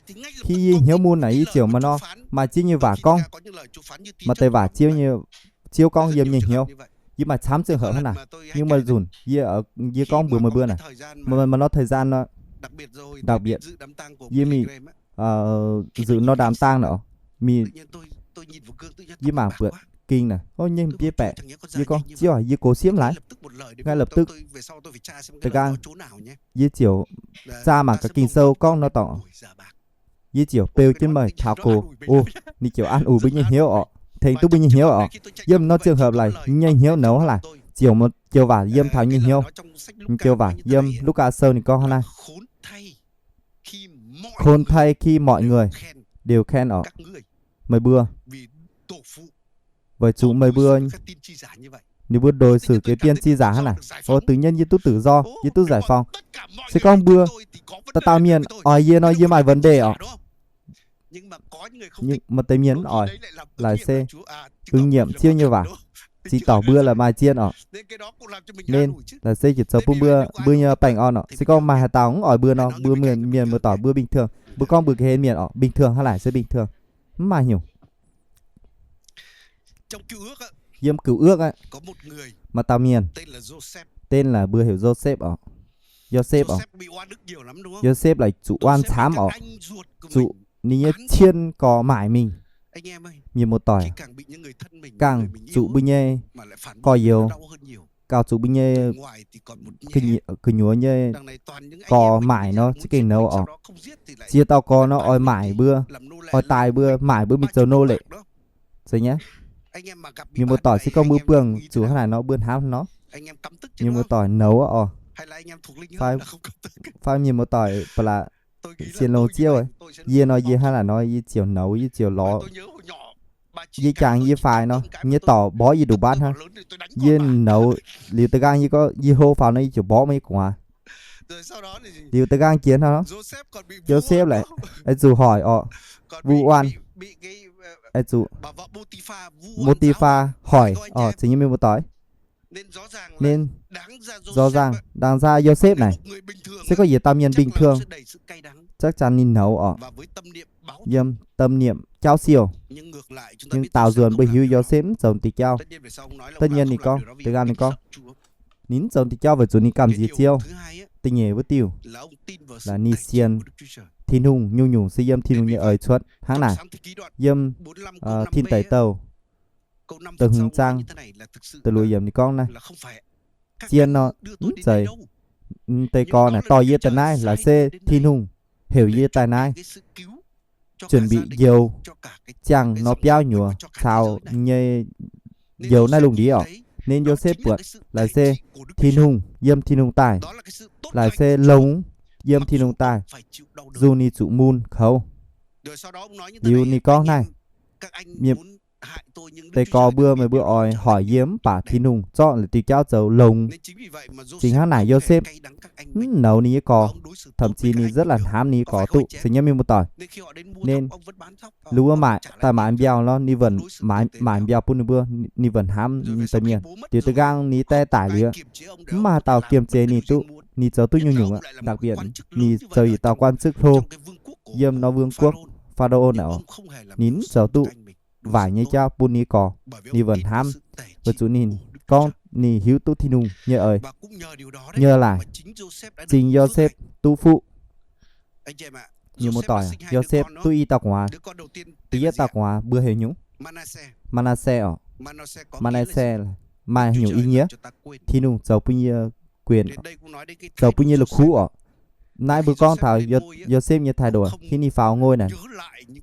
Khi yie hnyouv mun naaic, yie ziouc maaih nor, maaih Ziouv nyei waac gorngv, maaih deix waac Ziouv nyei, Ziouv gorngv yiem nyei hnyouv. Yie maaih camv trường hợp hnangv naaic, nhưng mà nzunc yie, yie gorngv mbuox meih mbuo naaic, maaih nor thời gian nor, đặc biệt yie mingh dự nor đám tang nor, mingh, yie mangc buatc ging naaic, ov, nyei bieiv baeqc. Yie gorngv, Ziouv aac, yie gox siemv laaix. Ngay lập tức, da'nqaang yie ziouc zaah mangc gaax Ging-Sou gorngv nor dorngc. Yie ziouc beu jienv meih taux gox. O, ninh ziouc an ủi mbuo nyei hnyouv oc, tengx duqv mbuo nyei hnyouv oc. Yiem nor trường hợp laaix nyei hnyouv nouz hnangv naaic, ziouc joux waac yiem taux nyei hnyouv. Joux waac yiem Lugaa Sou ninh gorngv hnangv naaiv, Khốn thay khi mọi người đều khen oc, meih mbuo, weic zuqc meih mbuo, ninh mbuo đối xử cái tiên tri giả hnangv naaic, ov, tự nhiên yie duqv tự do, yie duqv giải phóng. Se gorngv mbuo, dauh dauh mienh oix yie nor, yie maaih vấn đề oc. Maaih deix mienh mv oix, laaix se ứng nghiệm Ziouv nyei waac, ziex dorc mbuo laaix maaih zien oc. Nên laaix se jiez zoux bun mbuo, mbuo nyei baengh orn oc. Se gorngv maaih haaix dauh mv oix mbuo nor, mbuo mienh, mienh muoz-doic mbuo bình thường, mbuo gorngv mbuo ga'hlen mienh oc, bình thường hnangv naaic se bình thường, mv maaih haaix nyungc. Yiem Cựu Ước aqv, maaih dauh mienh tên là mbuo heuc Yosepv oc. Yosepv oc. Yosepv laaix zuqc oan camv oc. Zuqc ninh nyei cien gorx maaic mingh. Mienh muoz-doic, gangh zuqc mbuo nyei gorx-youz, gauh zuqc mbuo nyei gu'nyuoz nyei gorx maaic nor za'gengh nouz oc. Ziex dauh gorx nor oix maaic mbuo, oix daaih mbuo, maaic mbuo mingh zoux nô lệ. Zeiz nyei. Mienh muoz-doic, se gorngv mbuo buangh zuqc hnangv naaic nor, mbuo hnamv nor, mienh muoz-doic nouz oc. Fai mienh muoz-doic ba'laqc sienx longx Ziouv, yie nor, yie hnangv naaic nor, yie ziouc nouz, yie ziouc lorz. Yie jangx yie faix nor, yie dorc mborqv yie nduqc mbatv hnangv. Yie nouz liuz da'nqaang yie gorngv yie hlo faaux nor, yie ziouc mborqv meih nyei gu'nguaaz. Liuz da'nqaang jiex hnangv nor, Yosepv laaix oix zuqc hoic oc, vu oan, oix zuqc Pôti^fa hoic oc, zeiz nyei, mienh muoz-doic. Nên rõ ràng, đáng ra Yosepv naaic, se gorngv yietc dauh mienh bình thường, chắc chắn ninh nouz oc, yiem tâm niệm jauv siou. Nhưng daaux nzuonx mbuo hiuv Yosepv mv zoux diuh jauv. Tất nhiên ninh gorngv, da'nqaang ninh gorngv, ninh mv zoux diuh jauv weic zuqc ninh gamh nziex Ziouv. Da'nyeic wuov diuh là ninh sienx Tin-Hungh, nyungc-nyungc se yiem Tin-Hungh nyei eix cuotv. Hnangv naaic, yiem Tin Deic Douh da'hmz zaang da'luoqc yiemc ninh gorngv naaiv, zien nor, mv zeiz deix gorx naaic dorh yie daaih naaiv, laaix se Tin-Hungh heuc yie daaih naaiv, chuẩn bị njoux ziangh nor biauv nyuoz caux nyei njoux naaiv lungh ndiev oc. Nên Yosepv buatc laaix se Tin-Hungh, yiem Tin-Hungh daaih, laaix se longx yiem Tin-Hungh daaih, dù ninh zuqc mun kouv. Liuz ninh gorngv naaiv, mienh deix gorx mbuo, meih mbuo oix hoic yie mv baac Tin-Hungh zorqv la'diuh jauv zoux longx. Zingh hnangv naaic Yosepv mv nouz ninh nyei gorx, thậm chí ninh rất là hnamv ninh nyei gorx duqv, se nyei mienh muoz-doic. Nên ninh mbuo maaic daaih maaiz mbiauh nor, ninh maaic mbiauh bun ninh mbuo, ninh mbuo hnamv ninh deix mienh. Diuh da'nqaang ninh die daic liuz, mv maaih haaix dauh kiemx zeiz ninh duqv, ninh zoux duqv nyungc-nyungc aqv. Đặc biệt ninh zoux yietc dauh quan chức hlo yiem norm vương quốc Pharaôn naaic oc. Ninh mv zoux duqv waaic nyei jauv bun ninh nyei gorx, ninh mbuo hnamv, weic zuqc ninh gorngv ninh hiuv duqv Tin-Hungh nyei eix. Yiem naaic, zingh Yosepv duqv fuqv. Mienh muoz-doic, Yosepv duqv i dauh gu'nguaaz. Da'yietv dauh gu'nguaaz mbuo heuc nyungc? Manasse oc. Manasse maaih nyungc i nyiev? Tin-Hungh zoux bun yie quyền, zoux bun yie la'kuqv oc. Naaiv mbuo gorngv taux Yosepv nyei thái độ khi ninh faaux ngôi naaic,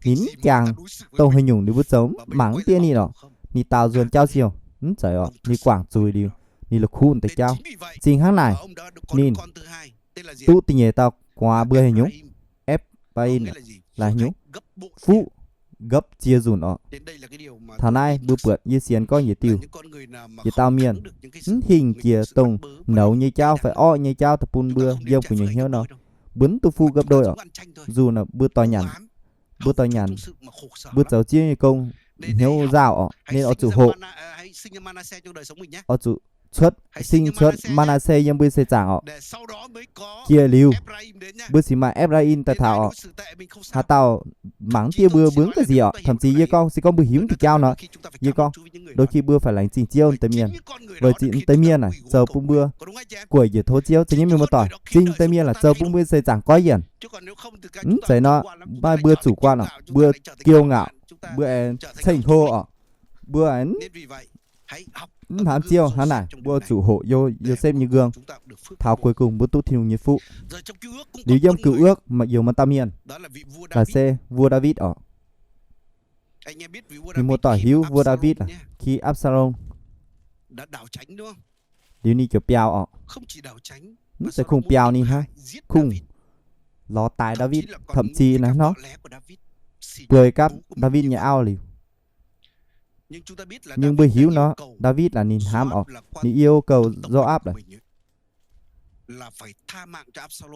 ninh mv jangx dongh haaix nyungc ninh mbuo zoux mangc mv diev ninh oc. Ninh daaux nzuonx jauv siou mv zeiz oc, ninh guangc zuiz liuz, ninh la'kuqv deix jauv. Zingh hnangv naaic, ninh duqv da'nyeic dauh gu'nguaaz mbuo heuc nyungc? Epv-rai-in laaix nyungc? Fuqv gấp chia nzunc oc. Taux naaiv mbuo buatc yie sienx gorngv yietc diuh, yietc dauh mienh mv hingh jiex dongh nouz nyei jauv fai orqv nyei jauv daaih bun mbuo yiem gu'nyuoz hnyouv nor, mbuo mv duqv fuqv gấp đôi oc. Nzunc mbuo doix nyanc, mbuo doix nyanc, mbuo zoux Ziouv nyei gong hnyouv nzauh oc, ninh oix zuqc hoqc, oix zuqc cuotv, singx cuotv Manasse yiem mbuo seix zaangc oc. Jiex liuz, mbuo cingx maaih Epv-rai-in daaih taux oc. Haaix dauh mangc mv diev mbuo, mbuo mv ga'nziex oc. Thậm chí yie gorngv, se gorngv mbuo hiuv deix jauv nor, yie gorngv, đôi khi mbuo phải laengz zingh Ziouv deix mienh, weic zuqc deix mienh naaic zoux bun mbuo gueic njiec tov Ziouv. Za'nyeic mienh muoz-doic, zingh deix mienh laaic zoux bun mbuo seix zaangc goiv yienc. Mv zeiz nor, maaih mbuo zuqc quan oc, mbuo kiêu ngạo, mbuo aengx ceng hlo oc, mbuo aengx mv hnamv Ziouv. Hnangv naaic mbuo zuqc hoqc Yosepv nyei nqương. Taux cuối cùng mbuo duqv Tin-Hungh nyei fuqv. Liuz yiem Cựu Ước maaih yietc dauh mienh, laaix se vua Ndaawitv oc. Mienh muoz-doic hiuv vua Ndaawitv aac, khi Absalom liuz ninh ziouc biaux oc. Mv zeiz kungx biaux ninh hnangv, kungx lorz daix Ndaawitv, thậm chí naaiv hnangv nor bueix gapv Ndaawitv nyei auv liuz. Nhưng mbuo hiuv nor, Ndaawitv laaix ninh hnamv oc, ninh yêu cầu Yôap laaix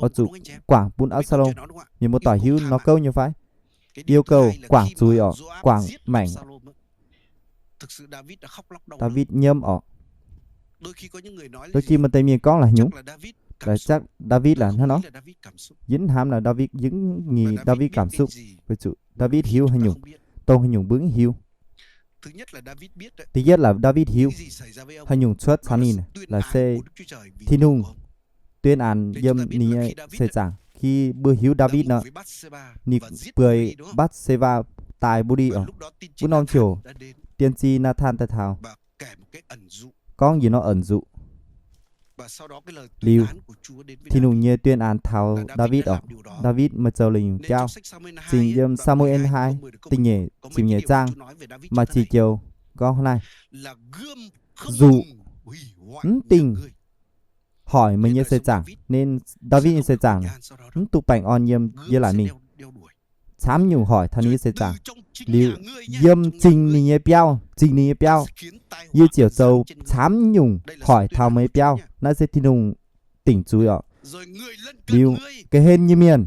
oix zuqc guangc bun Absalom. Mienh muoz-doic hiuv nor gouv nyei fai? Yêu cầu guangc zuiz oc, guangc maengc. Ndaawitv nyiemv oc. Đôi khi maaih deix mienh gorngv laaix nyungc, laaix chắc Ndaawitv laaix hnangv nor. Yie hnamv laaix Ndaawitv, yie nghi Ndaawitv cảm xúc, weic zuqc Ndaawitv hiuv haaix nyungc, dongh haaix nyungc mbuo mv hiuv. Da'yietv laaix Ndaawitv hiuv haaix nyungc cuotv caux ninh, laaix se Tin-Hungh tuyên án yiem ninh nyei seix zaangc. Khi mbuo hiuv Ndaawitv nor, ninh bueix Mbatc^se^waa daaih mbuo đi oc. Wuov norm ziouc tiên tri Nathan daaih taux, gorngv yietc norm ẩn dụ. Liuz, Tin-Hungh nyei tuyên án taux Ndaawitv oc. Ndaawitv maaih zoux longx nyungc jauv. Zingh yiem Saa^mu^en Hnoi da'nyeic ziepc nyeic zaang maaih ziex joux gorngv hnangv naaiv: Zuqc mv dingh hoic meih nyei seix zaangc, nên Ndaawitv nyei seix zaangc mv duqv baengh orn yiem yie laaic mingh. Camv nyungc hoic taux ninh nyei seix zaangc. Liuz, yiem zingh ninh nyei biauv, zingh ninh nyei biauv, yie ziouc zoux camv nyungc hoic taux meih nyei biauv. Naaiv se Tin-Hungh dingc zuiz oc. Liuz, ga'hlen nyei mienh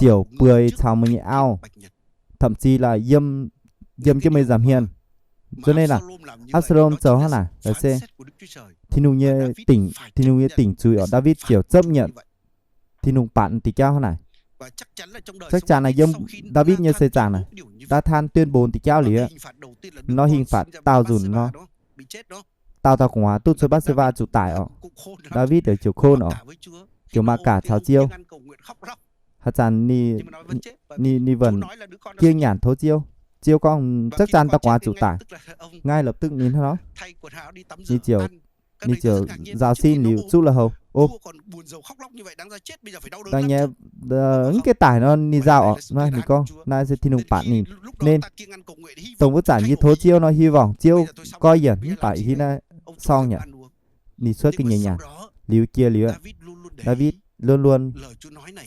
ziouc bueix caux meih nyei auv, thậm chí là yiem, yiem jienv meih nza'hmien. Cho nên là Absalom zoux hnangv naaic laaix se Tin-Hungh nyei dingc, Tin-Hungh nyei dingc zuiz oc. Ndaawitv ziouc chấp nhận Tin-Hungh bắn diuh jauv hnangv naaic. Chắc chắn là yiem Ndaawitv nyei seix zaangc naaic, Nathan tuyên bố diuh jauv liuz, nor hình phạt daauh nzunc nor, daauh dauh gu'nguaaz duqv cuotv Mbatc^se^waa zuqc daic oc. Ndaawitv ziouc kôn oc, ziouc mangc gaax caux Ziouv. Haaix zanc ninh, ninh, ninh vẫn kiêng nyanc tov Ziouv. Ziouv gorngv, chắc chắn dauh gu'nguaaz zuqc daic. Ngay lập tức ninh hnangv nor, ninh ziouc, ninh ziouc nzaaux sin liuz zuqv lui-houx. Ov, dangh nyei, mv gaengh daic nor ninh nzaaux oc. Naaiv ninh gorngv naaiv se Tin-Hungh bắn ninh. Nên dongh wuov zanc yie tov Ziouv nor hy vọng Ziouv goiv yienc, mv baac hnangv naaiv sorng yaac ninh cuotv ga'nyiec nyanc. Liuz jiex liuz, Ndaawitv luôn luôn,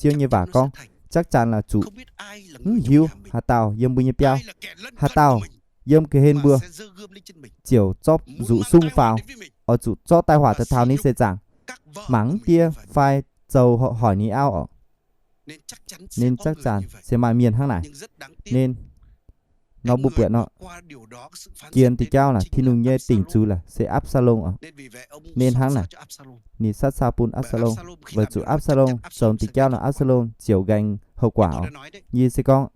Ziouv nyei waac gorngv, chắc chắn là zuqc, mv hiuv haaix dauh yiem mbuo nyei biauv, haaix dauh yiem ga'hlen mbuo ziouc zorqv nzuqc sung faaux, oix zuqc zorqv tai-hoic daaih taux ninh seix zaangc. Mangc mv diev fai zoux hoic ninh auv orqc. Ninh chắc chắn se maaih mienh hnangv naaic. Nên nor mbuo buatc nor, jiex diuh jauv naaic, Tin-Hungh nyei dingc zuiz laaix se Absalom orqc. Nên hnangv naaic, ninh sat saa bun Absalom, weic zuqc Absalom zoux diuh jauv nor, Absalom ziouc nqaengx hậu quả orqc. Yie se gorngv,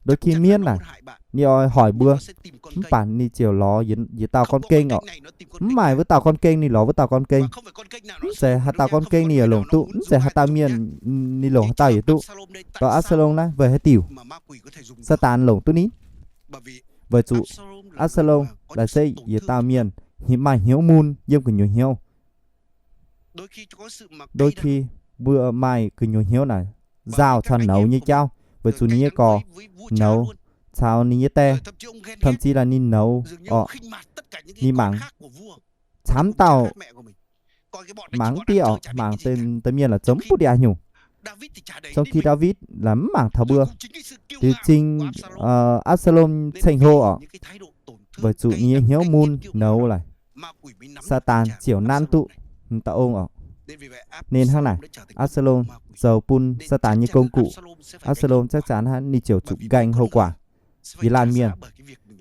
đôi khi mienv naaic, ninh oix hoic mbuo, mv baac ninh ziouc lorz yietc dauh gorn geng orqc. Mv maaih wuov dauh gorn geng, ninh lorz wuov dauh gorn geng. Mv zeiz haaix dauh gorn geng ninh yaac longc duqv, mv zeiz haaix dauh mienh ninh longc haaix dauh yaac duqv. Dongh Absalom naaiv weic haaix diuc Saadaan longc duqv ninh? Weic zuqc Absalom laaix se yietc dauh mienh maaih hnyouv mun yiem gu'nyuoz hnyouv. Đôi khi mbuo maaih gu'nyuoz hnyouv naaic nzauh caux nouz nyei jauv, weic zuqc ninh nyei gorx nouz caux ninh nyei die, thậm chí là ninh nouz orqc, ninh mangc camv dauh, mangc mv diev orqc, mangc deix mienh laaix zoux mv bun ndiangx-nyungc. Trong khi Ndaawitv laaix mv mangc taux mbuo, liuz cing Absalom ceng-hlo orqc, weic zuqc ninh nyei hnyouv mun nouz laaix Saadaan ziouc nanv duqv dauh ong orqc. Nên hnangv naaic, Absalom zoux bun Saadaan nyei công cụ. Absalom chắc chắn hnangv ninh ziouc zuqc nqaengx hậu quả. Yietc laanh mienh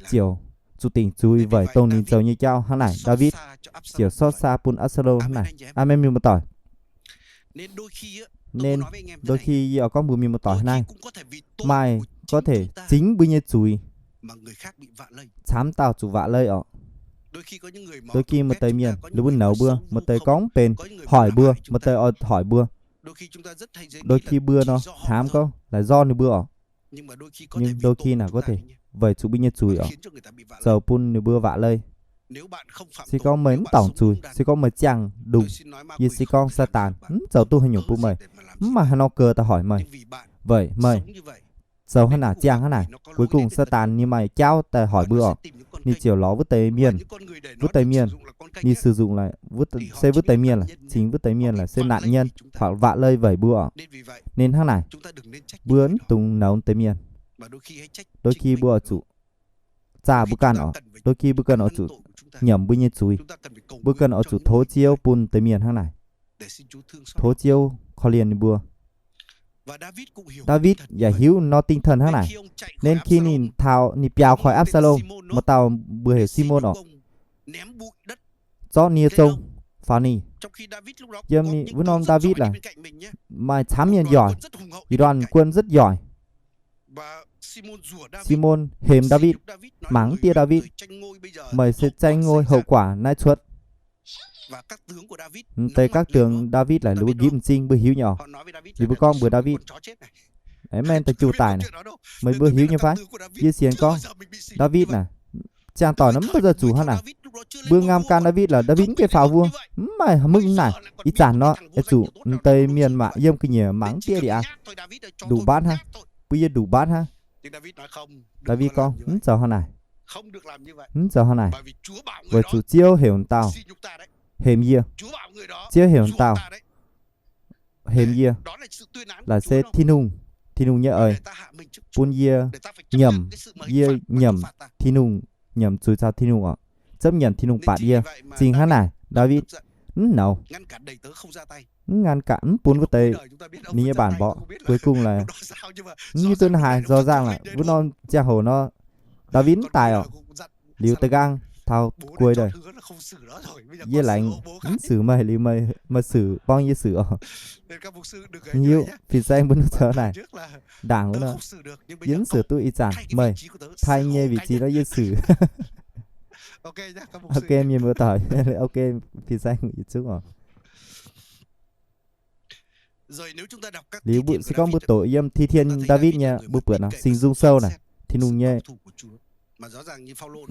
ziouc zuqc dingc zuiz weic dongh ninh zoux nyei jauv hnangv naaic. Ndaawitv ziouc xót xa bun Absalom hnangv naaic. Aamen, mienh muoz-doic. Nên đôi khi yie oix gorngv mbuox mienh muoz-doic naaiv, maaih có thể chính mbuo nyei zuiz camv dauh zuqc vạ lây orqc. Đôi khi maaih deix mienh ninh mbuo nouz mbuo, maaih deix gorngv mv benx, hoic mbuo, maaih deix oix hoic mbuo. Đôi khi mbuo nor hnamv gorngv là do ninh mbuo orqc. Nhưng đôi khi naaic có thể weic zuqc mbuo nyei zuiz orqc, zoux bun ninh mbuo vạ lây. Se gorngv meih mv dorngc zuiz, se gorngv meih ziangh ndongc, yie se gorngv Saadaan mv zoux duqv haaix nyungc bun meih, mv maaih haaix nor gux daaih hoic meih. Weic meih zoux hnangv naaic, ziangh hnangv naaic, cuối cùng Saadaan ninh maaih jauv daaih hoic mbuo orqc. Ninh ziouc lorz wuov deix mienh, wuov deix mienh ninh sử dụng laaix, se wuov deix mienh laaix, cingx wuov deix mienh laaix se nạn nhân hoặc vạ lây weic mbuo orqc. Nên hnangv naaic, mbuo mv dungx nouz deix mienh. Đôi khi mbuo oix zuqc zaah mbuo ganh orqc. Đôi khi mbuo cần oix zuqc nyiemc mbuo nyei zuiz. Mbuo cần oix zuqc tov Ziouv bun deix mienh hnangv naaic. Tov Ziouv korv-lienh ninh mbuo. Ndaawitv yaac hiuv nor tinh thần hnangv naaic. Nên khi ninh taux, ninh biaux khỏi Absalom, maaih dauh mbuox heuc Simôn orqc, zorqv nie zong faaux ninh. Yiem wuov norm Ndaawitv laaix maaih camv mienh yoic, yu đoàn quân rất giỏi. Simôn hemx Ndaawitv, mangc mv diev Ndaawitv, meih se tranh ngôi hậu quả naaiv cuotv. Deix các tướng Ndaawitv laaix ninh mbuo nqipv m'zing mbuo hiuv nyei orqc. Ninh mbuo gorngv mbuox Ndaawitv, amen, daaih juh daic naaic, meih mbuo hiuv nyei fai? Yie sienx gorngv Ndaawitv naaic, ziangh doic nor mv baac zuqc hnangv naaic. Mbuo ngam gan Ndaawitv laaix Ndaawitv mv gaengh faaux mbuo. Mv maaih haaix mungv naaic. Ih zanc nor oix zuqc m'deix mienh maac yiem ga'nyiec mangc mv diev liuz aqv, nduqc mbaatv hnangv. Bun yie nduqc mbaatv hnangv. Ndaawitv gorngv, mv zoux hnangv naaic. Mv zoux hnangv naaic. Weic zuqc Ziouv heuc dauh hemx yie. Ziouv heuc dauh hemx yie. Laaix se Tin-Hungh, Tin-Hungh nyei eix bun yie nyiemc, yie nyiemc Tin-Hungh, nyiemc zuiz caux Tin-Hungh orqc. Zepv nyiemc Tin-Hungh batc yie. Zingh hnangv naaic, Ndaawitv mv nouz, mv ngăn cản, mv bun wuov deix ninh nyei bản mborqv. Cuối cùng laaix mv hiuv duqv haaix, rõ ràng laaix wuov norm ziangh hoc nor, Ndaawitv mv daic orqc. Liuz da'nqaang taux cuối đời, yie laengz mv xử meih, liuz meih, meih xử, borng yie xử orqc. Hiuv fin-saeng mbuo zoux naaic, ndaangc wuov nor, yie mv xử duqv, ih zanc meih thay nyei vị trí nor yie xử. Ok, mienh muoz-doic, ok, fin-saeng yietc zungv orqc. Liuz mbuo se gorngv mbuo doqc yiem Thi Thiên Ndaawitv nyei, mbuo buatc nor, Singx Nzung Sou naaic, Tin-Hungh nyei,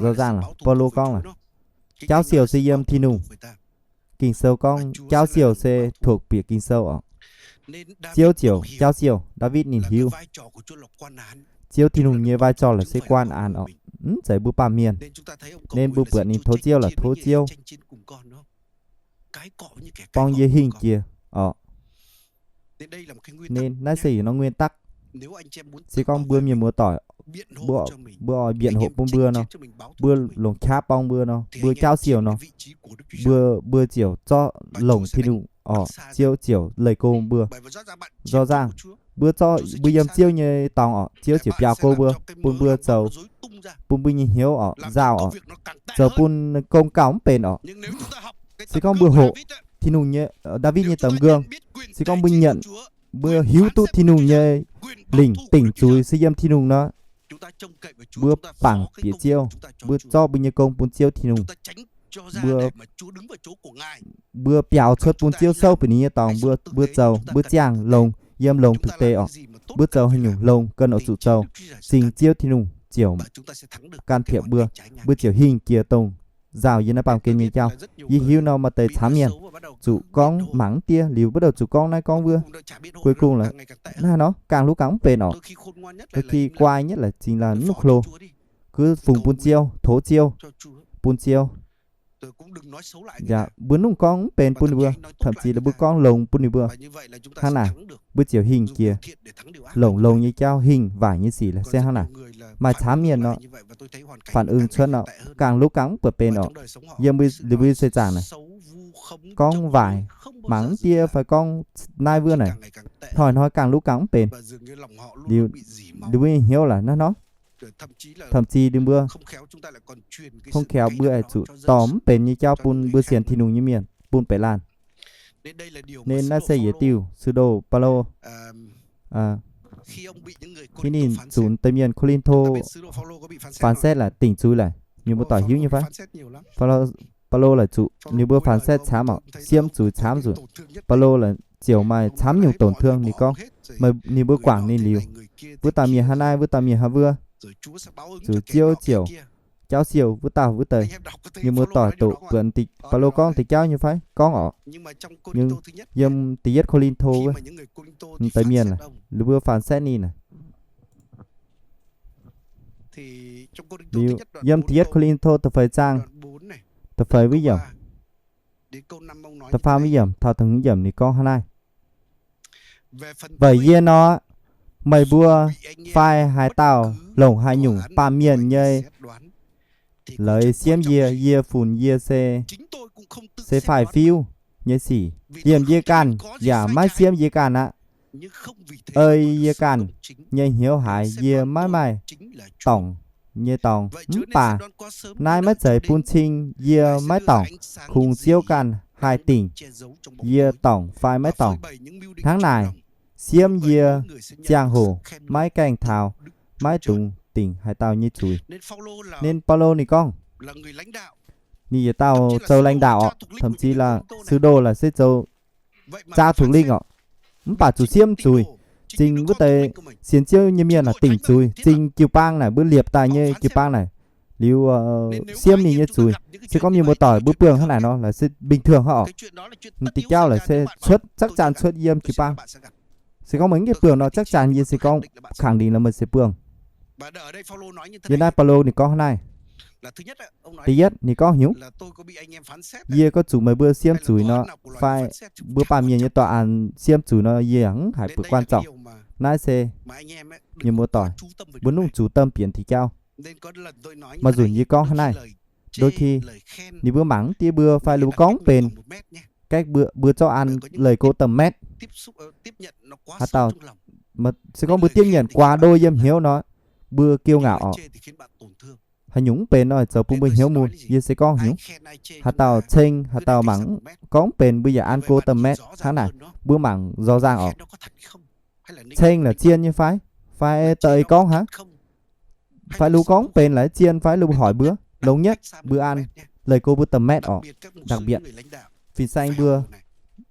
rõ ràng laaix Baulo gorngv laaix, jauv siou se yiem Tin-Hungh. Ging-Sou gorngv jauv siou se thuộc bìa Ging-Sou orqc. Ziouv ziouc jauv siou, Ndaawitv ninh hiuv Ziouv Tin-Hungh nyei vai trò laaix se quan án orqc, mv zeiz mbuo baamh mienh. Nên mbuo buatc ninh tov Ziouv laaix tov Ziouv borng yie hingh jiex orqc. Nên naaiv se yietc norm nguyên tắc. Se gorngv mbuo mienh muoz-doic mbuo, mbuo oix mbienc hoqc bun mbuo nor, mbuo longc qaqv borng mbuo nor, mbuo jauv siouc nor, mbuo, mbuo ziouc zorqv longc Tin-Hungh orqc, Ziouv ziouc leih go mbuo. Nzorng zaangh, mbuo zorqv mbuo yiem Ziouv nyei dorngx orqc, Ziouv ziouc biaux go mbuo, bun mbuo zoux, bun mbuo nyei hnyouv orqc nzauh orqc, zoux bun gong gauh mv benx orqc. Se gorngv mbuo hoqc Tin-Hungh nyei, Ndaawitv nyei Domh Nquông, se gorngv mbuo nyanc, mbuo hiuv duqv Tin-Hungh nyei lingc dingc zuiz se yiem Tin-Hungh nor, mbuo bangc bieqc Ziouv, mbuo zorqv mbuo nyei gong bun Ziouv Tin-Hungh, mbuo, mbuo biaux cuotv bun Ziouv souv bieqc ninh nyei dorngx, mbuo, mbuo zoux, mbuo ziangh longx, yiem longx thực tế orqc, mbuo zoux haaix nyungc longx ganh oix zuqc zoux, cingx Ziouv Tin-Hungh ziouc can thiệp mbuo, mbuo ziouc hingh jiex dongh nzauh yiem naaiv baamh gen nyei jauv. Yie hiuv nor maaih deix camv mienh zuqc gorngv mangc mv diev liuz, bắt đầu zuqc gorngv naaiv gorngv wuov. Cuối cùng laaix naaiv nor, gangh luv gangh mv benx orqc. Đôi khi guai nhất là chính là mv nuqv hlo, kuv fungx bun Ziouv, tov Ziouv, bun Ziouv. Yaac mbuo mv gorngv mv benx bun ninh mbuo, thậm chí là mbuo gorngv longx bun ninh mbuo. Hnangv naaic, mbuo ziouc hingh jiex longx longx nyei jauv, hingh waaic nyei sic laaix se hnangv naaic. Maaih camv mienh nor, phản ứng cuotv nor, gangh luv gangh mv buatc benx orqc. Yiem mbuo, liuz mbuo se zaangc naaic, gorngv waaic, mangc mv diev fai gorngv naaiv wuov naaic, hnoi-hnoi gangh luv gangh mv benx. Liuz, liuz mbuo nyei hnyouv laaix naaiv nor, thậm chí liuz mbuo không khéo mbuo aengx zuqc dorh mv benx nyei jauv bun mbuo sienx Tin-Hungh nyei mienh, bun beiv laanh. Nên naaiv se yietc diuh sư đồ Baulo, khi ninh zuqc deix mienh Ko^lin^to phán xét laaix, dingc zuiz laaix, mienh mbuo doic hiuv nyei fai? Baulo, Baulo laaix zuqc ninh mbuo phán xét camv orqc, siemv zuiz camv zuqc. Baulo laaix ziouc maaih camv nyungc tổn thương ninh gorngv, meih, ninh mbuo guangc ninh liuz, wuov dauh mienh hnangv naaiv, wuov dauh mienh hnangv wuov, zuqc Ziouv ziouc jauv siou wuov dauh wuov deix. Mienh mbuo doic doqc buatc Baulo gorngv deix jauv nyei fai? Gorngv orqc. Nhưng yiem da'yietv Ko^lin^to wuov, deix mienh laaix, ninh mbuo phán xét ninh naaic, liuz yiem da'yietv Ko^lin^to da'feix zaang, da'feix wuov yiemc, da'faam wuov yiemc taux da'hmz yiemc ninh gorngv hnangv naaiv, Weic yie nor, meih mbuo fai haaix dauh longc haaix nyungc baamh mienh nyei leiz siemv yie, yie funx yie se, se faix-fiuv nyei sic. Liemh yie ganh yaac maiv siemv yie ganh aqv. Ei yie ganh nyei hnyouv haiz yie maiv maaih dorngc nyei dorngx. Mv baac naaiv maiv zeiz bun cing yie maiv dorngc. Kungx Ziouv ganh haih dingc yie dorngc fai maiv dorngc. Hnangv naaic, siemv yie ziangh hoc maiv gaengh taux, maiv dungx dingc haaix dauh nyei zuiz. Nên Baulo ninh gorngv, ninh yietc dauh zoux lãnh đạo orqc, thậm chí là sư đồ laaix se zoux jaa thuộc linh orqc. Mv baac zuqc siemv zuiz, cingx wuov deix sienx Ziouv nyei mienh naaic dingc zuiz, cingx jiu-baang naaic, mbuo liepc daaih nyei jiu-baang naaic, liuz siemv ninh nyei zuiz. Se gorngv mienh muoz-doic mbuo buangh hnangv naaic nor, laaix se bình thường hnangv orqc. Deix jauv laaix se cuotv chắc chắn cuotv yiem jiu-baang. Se gorngv meih mv gaengh buangh nor chắc chắn yie se gorngv khẳng định là meih se buangh. Yiem naaiv Baulo ninh gorngv hnangv naaiv. Da'yietv ninh gorngv hnyungv, yie gorngv zuqc meih mbuo siemv zuiz nor, fai mbuo baamh mienh nyei tòa án siemv zuiz nor, yie yaac mv haiz buatc quan trọng. Naaiv se mienh muoz-doic, mbuo nungc zuqc tâm bienx deix jauv. Maaih nzunc yie gorngv hnangv naaiv, đôi khi ninh mbuo mangc mv diev mbuo fai ninh mbuo gorngv mv benx, cách mbuo, mbuo zorqv an leih go tâm mét. Haaix dauh, se gorngv mbuo tiếp nhận quá đô yiem hnyouv nor, mbuo kiêu ngạo orqc. Haaix nyungc mv benx nor zoux bun mbuo hnyouv mun, yie se gorngv hnyungv. Haaix dauh ceng, haaix dauh mangc gorngv mv benx, mbuo yaac an go tâm mét hnangv naaic, mbuo mangc nzorng nzangc orqc. Ceng laaix zien nyei fai? Fai da'eix gorngv hnangv? Fai lu gorngv mv benx laaix zien fai lu hoic mbuo? Longx nhất mbuo an leih go mbuo tâm mét orqc. Đặc biệt fin-saeng mbuo,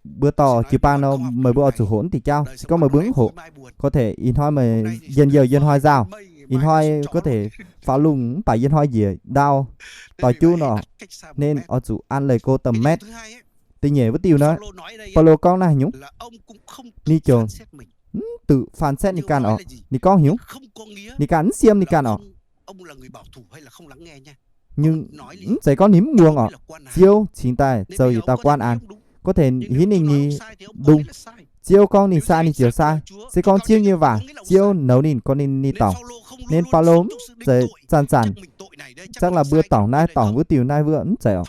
mbuo dorh jiu-baang nor, meih mbuo oix zuqc hoqc naaiv deix jauv. Se gorngv meih mbuo mv hoqc, có thể ih hnoi meih njien-youh yie hnoi nzauh, ih hnoi có thể faaux lungh mv baac yie hnoi njiec ndau doix juv nor, nên oix zuqc an leih go tâm mét. Da'nyeic wuov diuh nor, Baulo gorngv naaiv haaix nyungc? Ninh ziouc mv duqv phán xét ninh ganh orqc. Ninh gorngv haaix nyungc? Ninh ganh mv siemv ninh ganh orqc. Nhưng mv zeiz gorngv ninh mv muangx orqc. Ziouv cingx daaih zoux yietc dauh quan án, có thể hiến ninh nyei đung. Ziouv gorngv ninh sai ninh ziouc sai. Se gorngv Ziouv nyei waac, Ziouv nouz ninh, gorngv ninh, ninh dorngc. Nên Baulo mv zeiz zanc-zanc, chắc là mbuo dorngc naaiv dorngc wuov diuh naaiv wuov, mv zeiz oc.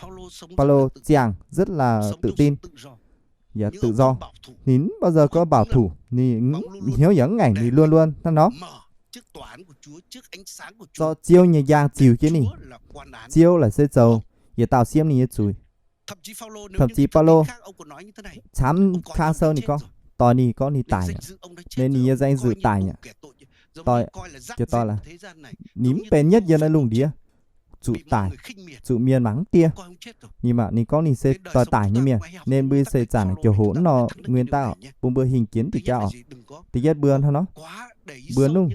Baulo ziangh rất là tự tin, yaac tự do. Ninh mv bao giờ có bảo thủ, ninh hnyouv yaac mv ngaengc, ninh luôn luôn hnangv nor. Zorqv Ziouv nyei njang ziux jienv ninh. Ziouv laaic se zoux yietc dauh siemv ninh nyei zuiz. Thậm chí Baulo camv kang sou ninh gorngv, doix ninh gorngv ninh daic aqv, nên ninh nyei danh dự daic aqv. Doix, doix là ninh mv benx nhất yiem naaiv lungh ndiev, zuqc daic, zuqc mienh mangc mv diev. Ninh mangc ninh gorngv ninh se doix daic nyei mienh, nên mbuo se zanc jiex hoqc nor nguyên tắc bun mbuo hingh jiex diuh jauv oc. Da'yietv mbuo hnangv nor, mbuo nungc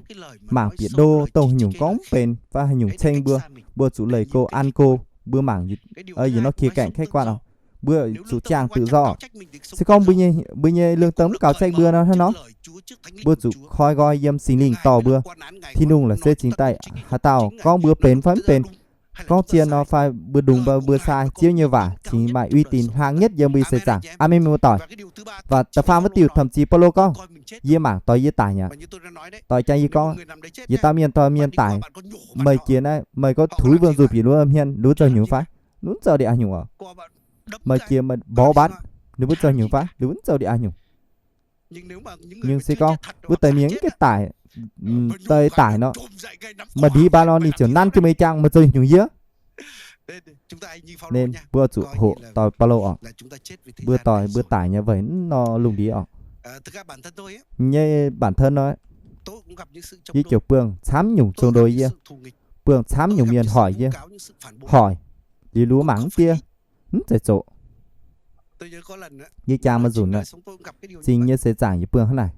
mangc bieqc ndo dongh haaix nyungc gorngv mv benx fai haaix nyungc ceng mbuo, mbuo zuqc leih go an go, mbuo mangc yietc nor khía cạnh khách quan oc. Mbuo zuqc ziangh tự do. Se gorngv mbuo nyei lương tâm mv gaux ceng mbuo nor hnangv nor, mbuo zuqc koi nqoi yiem Singx Lingh dorh mbuo. Tin-Hungh laaic se cingx daaih haaix dauh gorngv mbuo benx fai mv benx, gorngv zien nor fai mbuo ndongc mbuo sai, Ziouv nyei waac cingx maaih uy tín hlang nhất yiem mbuo se zaangc. Aamen, mienh muoz-doic. Và da'faam wuov diuc thậm chí Baulo gorngv, yie mangc doix yie daic aqv. Doix jang yie gorngv, yietc dauh mienh doix mienh daic, meih jiex naaiv meih gorngv tuix wuom nzuqc bieqc luov hmien, ninh mbuo zoux nyungc fai? Ninh mbuo zoux diqc aqv nyungc oc. Meih jiex meih mborqv mbatv, ninh mbuo zoux nyungc fai? Ninh mbuo zoux diqc aqv nyungc. Nhưng se gorngv wuov deix mienh mv gaengh daic, deix daic nor, maaih ndie mbatv nor ninh ziouc nanv jienv meih jangx, meih zoux nyungc yie. Nên mbuo zuqc hoqc doix Baulo oc. Mbuo doix mbuo daic nyei weic nor lungh ndiev oc. Nyei bản thân nor, yie ziouc buangh camv nyungc zong ndoih yie, buangh camv nyungc mienh hoic yie, hoic liuz luov mangc mv diev, mv zeiz zoqc. Yie jangx maaih nzunc aqv, zingh nyei seix zaangc yie buangh hnangv naaic.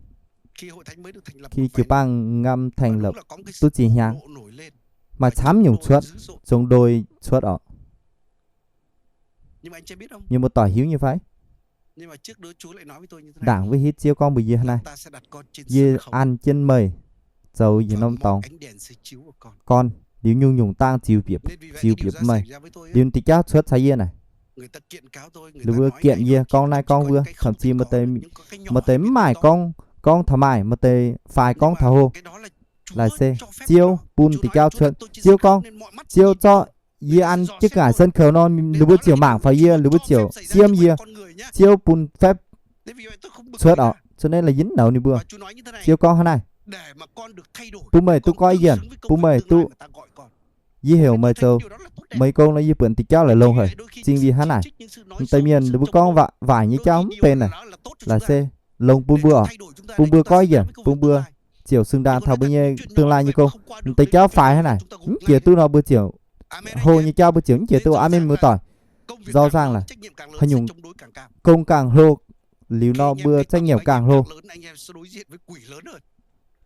Khi jiu-baang ngam thành lập duqv ziex hnyangx, maaih camv nyungc cuotv, zong ndoih cuotv oc. Mienh muoz-doic hiuv nyei fai? Ndaangc wuov hitv Ziouv gorngv mbuox yie hnangv naaiv, yie an jienv meih zoux yietc norm dorngx, gorn, liuz nyungc-nyungc dang ziux bieqc, ziux bieqc meih. Liuz diuh jauv cuotv caux yie naaic, ninh mbuo gienc yie gorngv naaiv gorngv wuov, thậm chí maaih deix mv maaih gorngv, gorngv taux maaih, maaih deix faix gorngv taux hlo. Laaic se Ziouv bun diuh jauv cuotv. Ziouv gorngv, Ziouv zorqv yie an jienv ga'naaiv sân khấu nor, ninh mbuo ziouc mangc faaux yie, ninh mbuo ziouc siemv yie. Ziouv bun phép cuotv oc. Cho nên là yie mv nouz ninh mbuo. Ziouv gorngv hnangv naaiv, bun meih duqv goiv yienc, bun meih duqv, yie heuc meih zoux meih gong nor, yie buatc diuh jauv la'longx haic. Zingh li hnangv naaic, deix mienh ninh mbuo gorngv waaic nyei jauv mv benx naaic, laaic se longx bun mbuo oc, bun mbuo goiv yienc, bun mbuo ziouc xứng đáng taux mbuo nyei tương lai nyei gong. Deix jauv faix hnangv naaic mv jiex duqv nor, mbuo ziouc hlo nyei jauv mbuo ziouc mv jiex duqv. Aamen, muoz-doic. Rõ ràng là haaix nyungc gong gangh hlo, liuz nor mbuo trách nhiệm gangh hlo.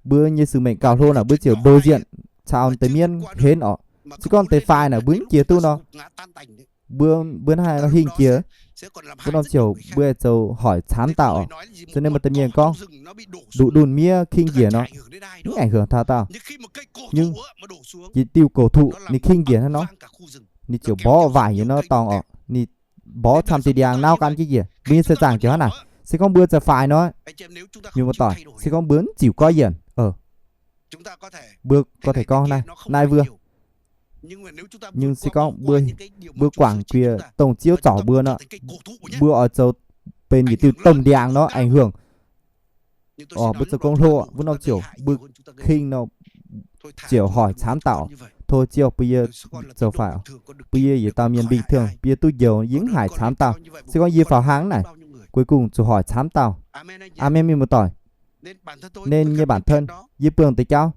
Mbuo nyei sứ mệnh gauh hlo naaic mbuo ziouc đối diện caux deix mienv henv oc. Se gorngv deix faix naaic mbuo mv jiex duqv nor, mbuo, mbuo hnangv haaix nor hingh jiex? Mbuo norm ziouc mbuo zoux hoic camv dauh oc. Cho nên maaih deix mienh gorngv, nduqc đùn miev king njiec nor, mv ảnh hưởng taux dauh. Nhưng yietc diuh cổ thụ ninh king njiec hnangv nor, ninh ziouc mborqv waaic yietc norm dorngx oc, ninh mborqv camv diuh ndiangx nau gan jienv njiec. Mbuo nyei seix zaangc ziouc hnangv naaic. Se gorngv mbuo za'faix nor, mienh muoz-doic, se gorngv mbuo mv ziux goiv yienc, mbuo có thể gorngv naaiv, naaiv mbuo, nhưng se gorngv mbuo, mbuo guangc jiex dongh Ziouv zorc mbuo nor, mbuo oix zoux benx yietc diuh domh ndiangx nor ảnh hưởng. Mbuo zoux gong hlo, wuov norm ziouc mbuo king nor, ziouc hoic camv dauh, tov Ziouv bun yie zoux faix, bun yie yietc dauh mienh bình thường, bun yie duqv njoux, yie mv haiz camv dauh. Se gorngv yie faaux hlang naaic, cuối cùng zuqc hoic camv dauh. Aamen, mienh muoz-doic. Nên nyei bản thân, yie buangh deix jauv.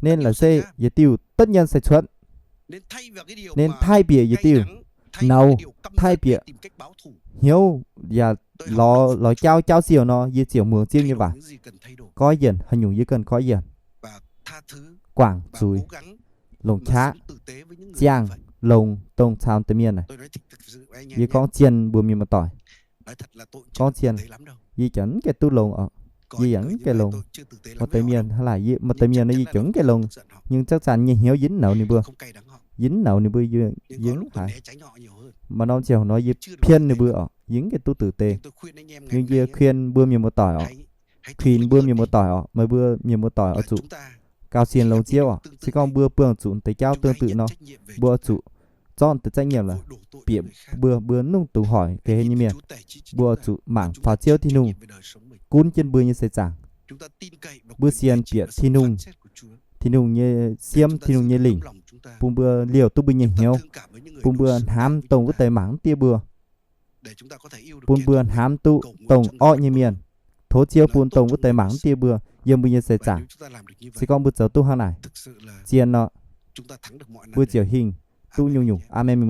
Nên là se yietc diuh tất nhiên se cuotv. Nên thay bịa yietc diuh, nouz, thay bịa hnyouv yaac lorz, lorz jauv, jauv siou nor, yie ziouc muangx Ziouv nyei waac, goiv yienc haaix nyungc yie ganh goiv yienc, guangc zuiz, longc qaqv, ziangh longx dongh caux deix mienh naaic. Yie gorngv zien mbuox mienh muoz-doic, gorngv zien, yie jangx mv gaengh duqv longx oc. Yie yaac mv gaengh longx. Maaih deix mienh hnangv laaic, maaih deix mienh nor yie jangx mv gaengh longx, nhưng chắc chắn nyei hnyouv yie mv nouz ninh mbuo. Yie mv nouz ninh mbuo, yie mv haiz. Maaih norm ziangh hoc nor yie pien ninh mbuo oc. Yie mv gaengh duqv diuc deix. Yie, yie khuyên mbuo mienh muoz-doic oc, kuinx mbuo mienh muoz-doic oc, meih mbuo mienh muoz-doic oix zuqc gauh sienx longx Ziouv oc. Se gorngv mbuo buangh zuqc deix jauv tương tự nor, mbuo oix zuqc zorqv deix trách nhiệm lorqc, bieqc mbuo, mbuo mv dungx hoic ga'hlen nyei mienh. Mbuo oix zuqc mangc faaux Ziouv Tin-Hungh gunv jienv mbuo nyei seix zaangc. Mbuo sienx bieqc Tin-Hungh, Tin-Hungh nyei siemv, Tin-Hungh nyei lingc, bun mbuo liouh duqv mbuo nyei hnyouv, bun mbuo hnamv dongh wuov deix mangc mv dieh mbuo, bun mbuo hnamv duqv dongh orqv nyei mienh. Tov Ziouv bun dongh wuov deix mangc mv dieh mbuo yiem mbuo nyei seix zaangc. Se gorngv mbuo zoux duqv hnangv naaic, zien nor, mbuo ziouc hingh duqv nyungc-nyungc. Aamen.